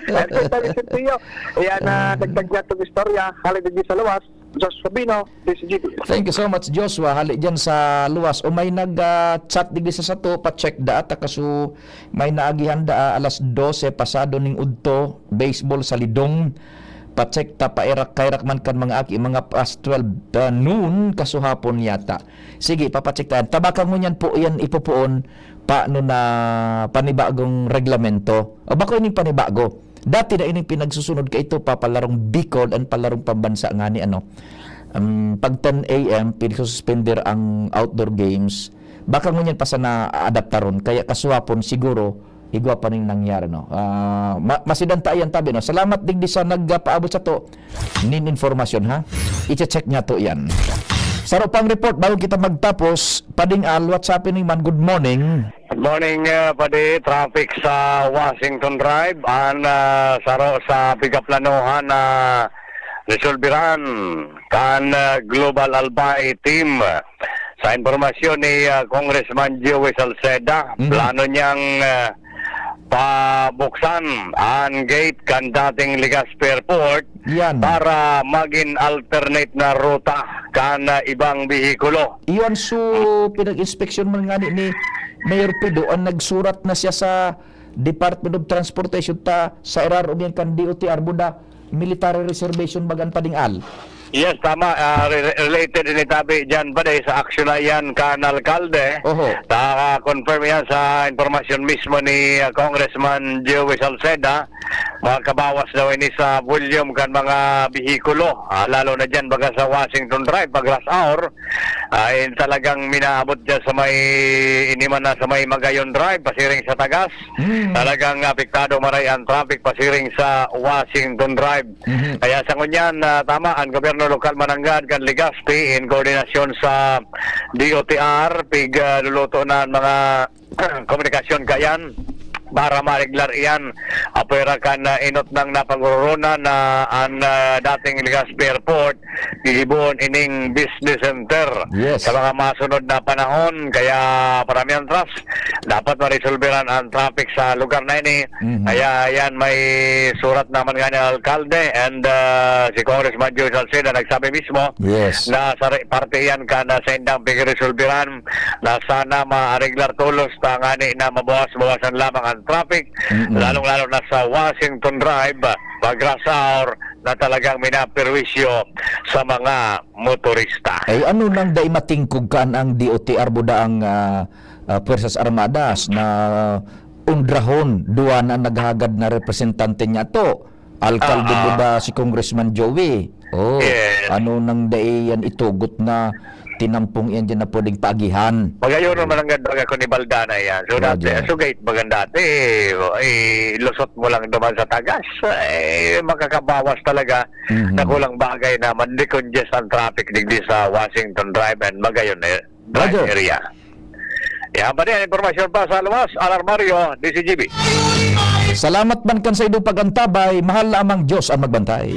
Yan po, sabi, Sir Teo. Ayan, ah, Ah. dagdag niya itong istorya. Hali digdi sa luwas, Josh Sabino, D C G B. Thank you so much, Joshua. Hali dyan sa luwas. O may nag, ah, chat digdi sa sato, pa-check da, at kaso may naagihan da, ah, alas dose pasado ning udto, baseball sa Lidong. Pa-check ta, pairak-kairak man kan mga aki, mga past twelve, ah, noon, kaso hapon yata. Sige, papacheck ta. Tabaka ngunyan po yan ipupuon, paano na panibagong reglamento? O bako ining panibago? Dati na ining pinagsusunod kaito pa palarong Bicol and palarong pambansa ngani, ano. Um, pag ten A M, pinagsususpender ang outdoor games. Baka ngunyan pa sana aadaptaron. Kaya kasuwapon siguro, igwa pa ning nangyari, no? Ah, ma-, masidan ta iyan tabi, no? Salamat digdi sa nagpaabot sato nin informasyon, ha? Iche-check niya to iyan. Saro pang report bago kita magtapos. Pading Al, what's happening man? Good morning. Good morning, uh, Padi. Traffic sa Washington Drive. An, uh, saro sa pigaplanohan na resolberan kan, uh, Global Albay team. Sa impormasyon ni, uh, Congressman Joey Salceda, Mhm. plano niyang, uh, pabuksan an gate kan dating Legazpi Airport Yan. para magin alternate na ruta kan, ah, ibang behikulo. Iyon so pinag-inspeksyon man ngani ni Mayor Pido, ang nagsurat na siya sa Department of Transportation ta sa irarom yan kan D O T R, buda military reservation bagan Pading Al. Yes, tama. Ah, re-, re-, related ini tabi dyan pa dahil sa aksyon na yan kan alkalde. Oho. Ta-, confirm yan sa impormasyon mismo ni, ah, Congressman Joey Salceda. Mga kabawas daw ini sa volume kan mga behikulo, ah, lalo na dyan baga sa Washington Drive, pag rush hour, ah, in talagang minaabot dyan sa may, ini man na sa may Magayon Drive, pasiring sa Tagas. Hmm. Talagang apektado maray ang traffic pasiring sa Washington Drive. Mhm. Kaya sa ngunyan, ah, tama, ang gobyerno lokal mananggad kan Legazpi in koordinasyon sa D O T R, pig, ah, luluto na ang mga komunikasyon kayan para mareglar iyan. Apwera kan, ah, inot nang napag-ororona na an, ah, dating Legazpi Airport, gigibohon ining business center. Yes. Sa mga masunod na panahon, kaya para mientras, dapat maresolberan ang traffic sa lugar na ini. Mhm. Kaya yan, may surat naman nga ni alkalde and, ah, si Congressman Joey Salceda nagsabi mismo Yes. na sa re-, parte yan ka na sa indang pigresolberan na sana maareglar tolos tangani na mabawas-bawasan lamang ang traffic, Mm-mm. lalong-lalo na sa Washington Drive, pag rush hour, na talagang minaperwisyo sa mga motorista. Ay ano nang dai matingkog kan ang D O T R buda ang ah, ah, Puwersas Armadas na undrahon duwa na naghagad na representante niya to. Alkalde Ah. buda si Congressman Joey. Oh, Yes. ano nang dai yan itugot na tinampong yan dyan na pwedeng paagihan. Magayon naman ang ganda ako ni Baldana yan. So, dati, Roger. so gate maganda dati, eh, lusot mo lang naman sa tagas, eh, makakabawas talaga Mhm. na kulang bagay na man-decongest ang traffic digdi sa Washington Drive and Magayon eh, Drive Roger. area. Yan pa din, impormasyon pa sa luwas, Alarmario, D C G B. Salamat man kan sa idong pag-antabay, mahal na amang Diyos ang magbantay.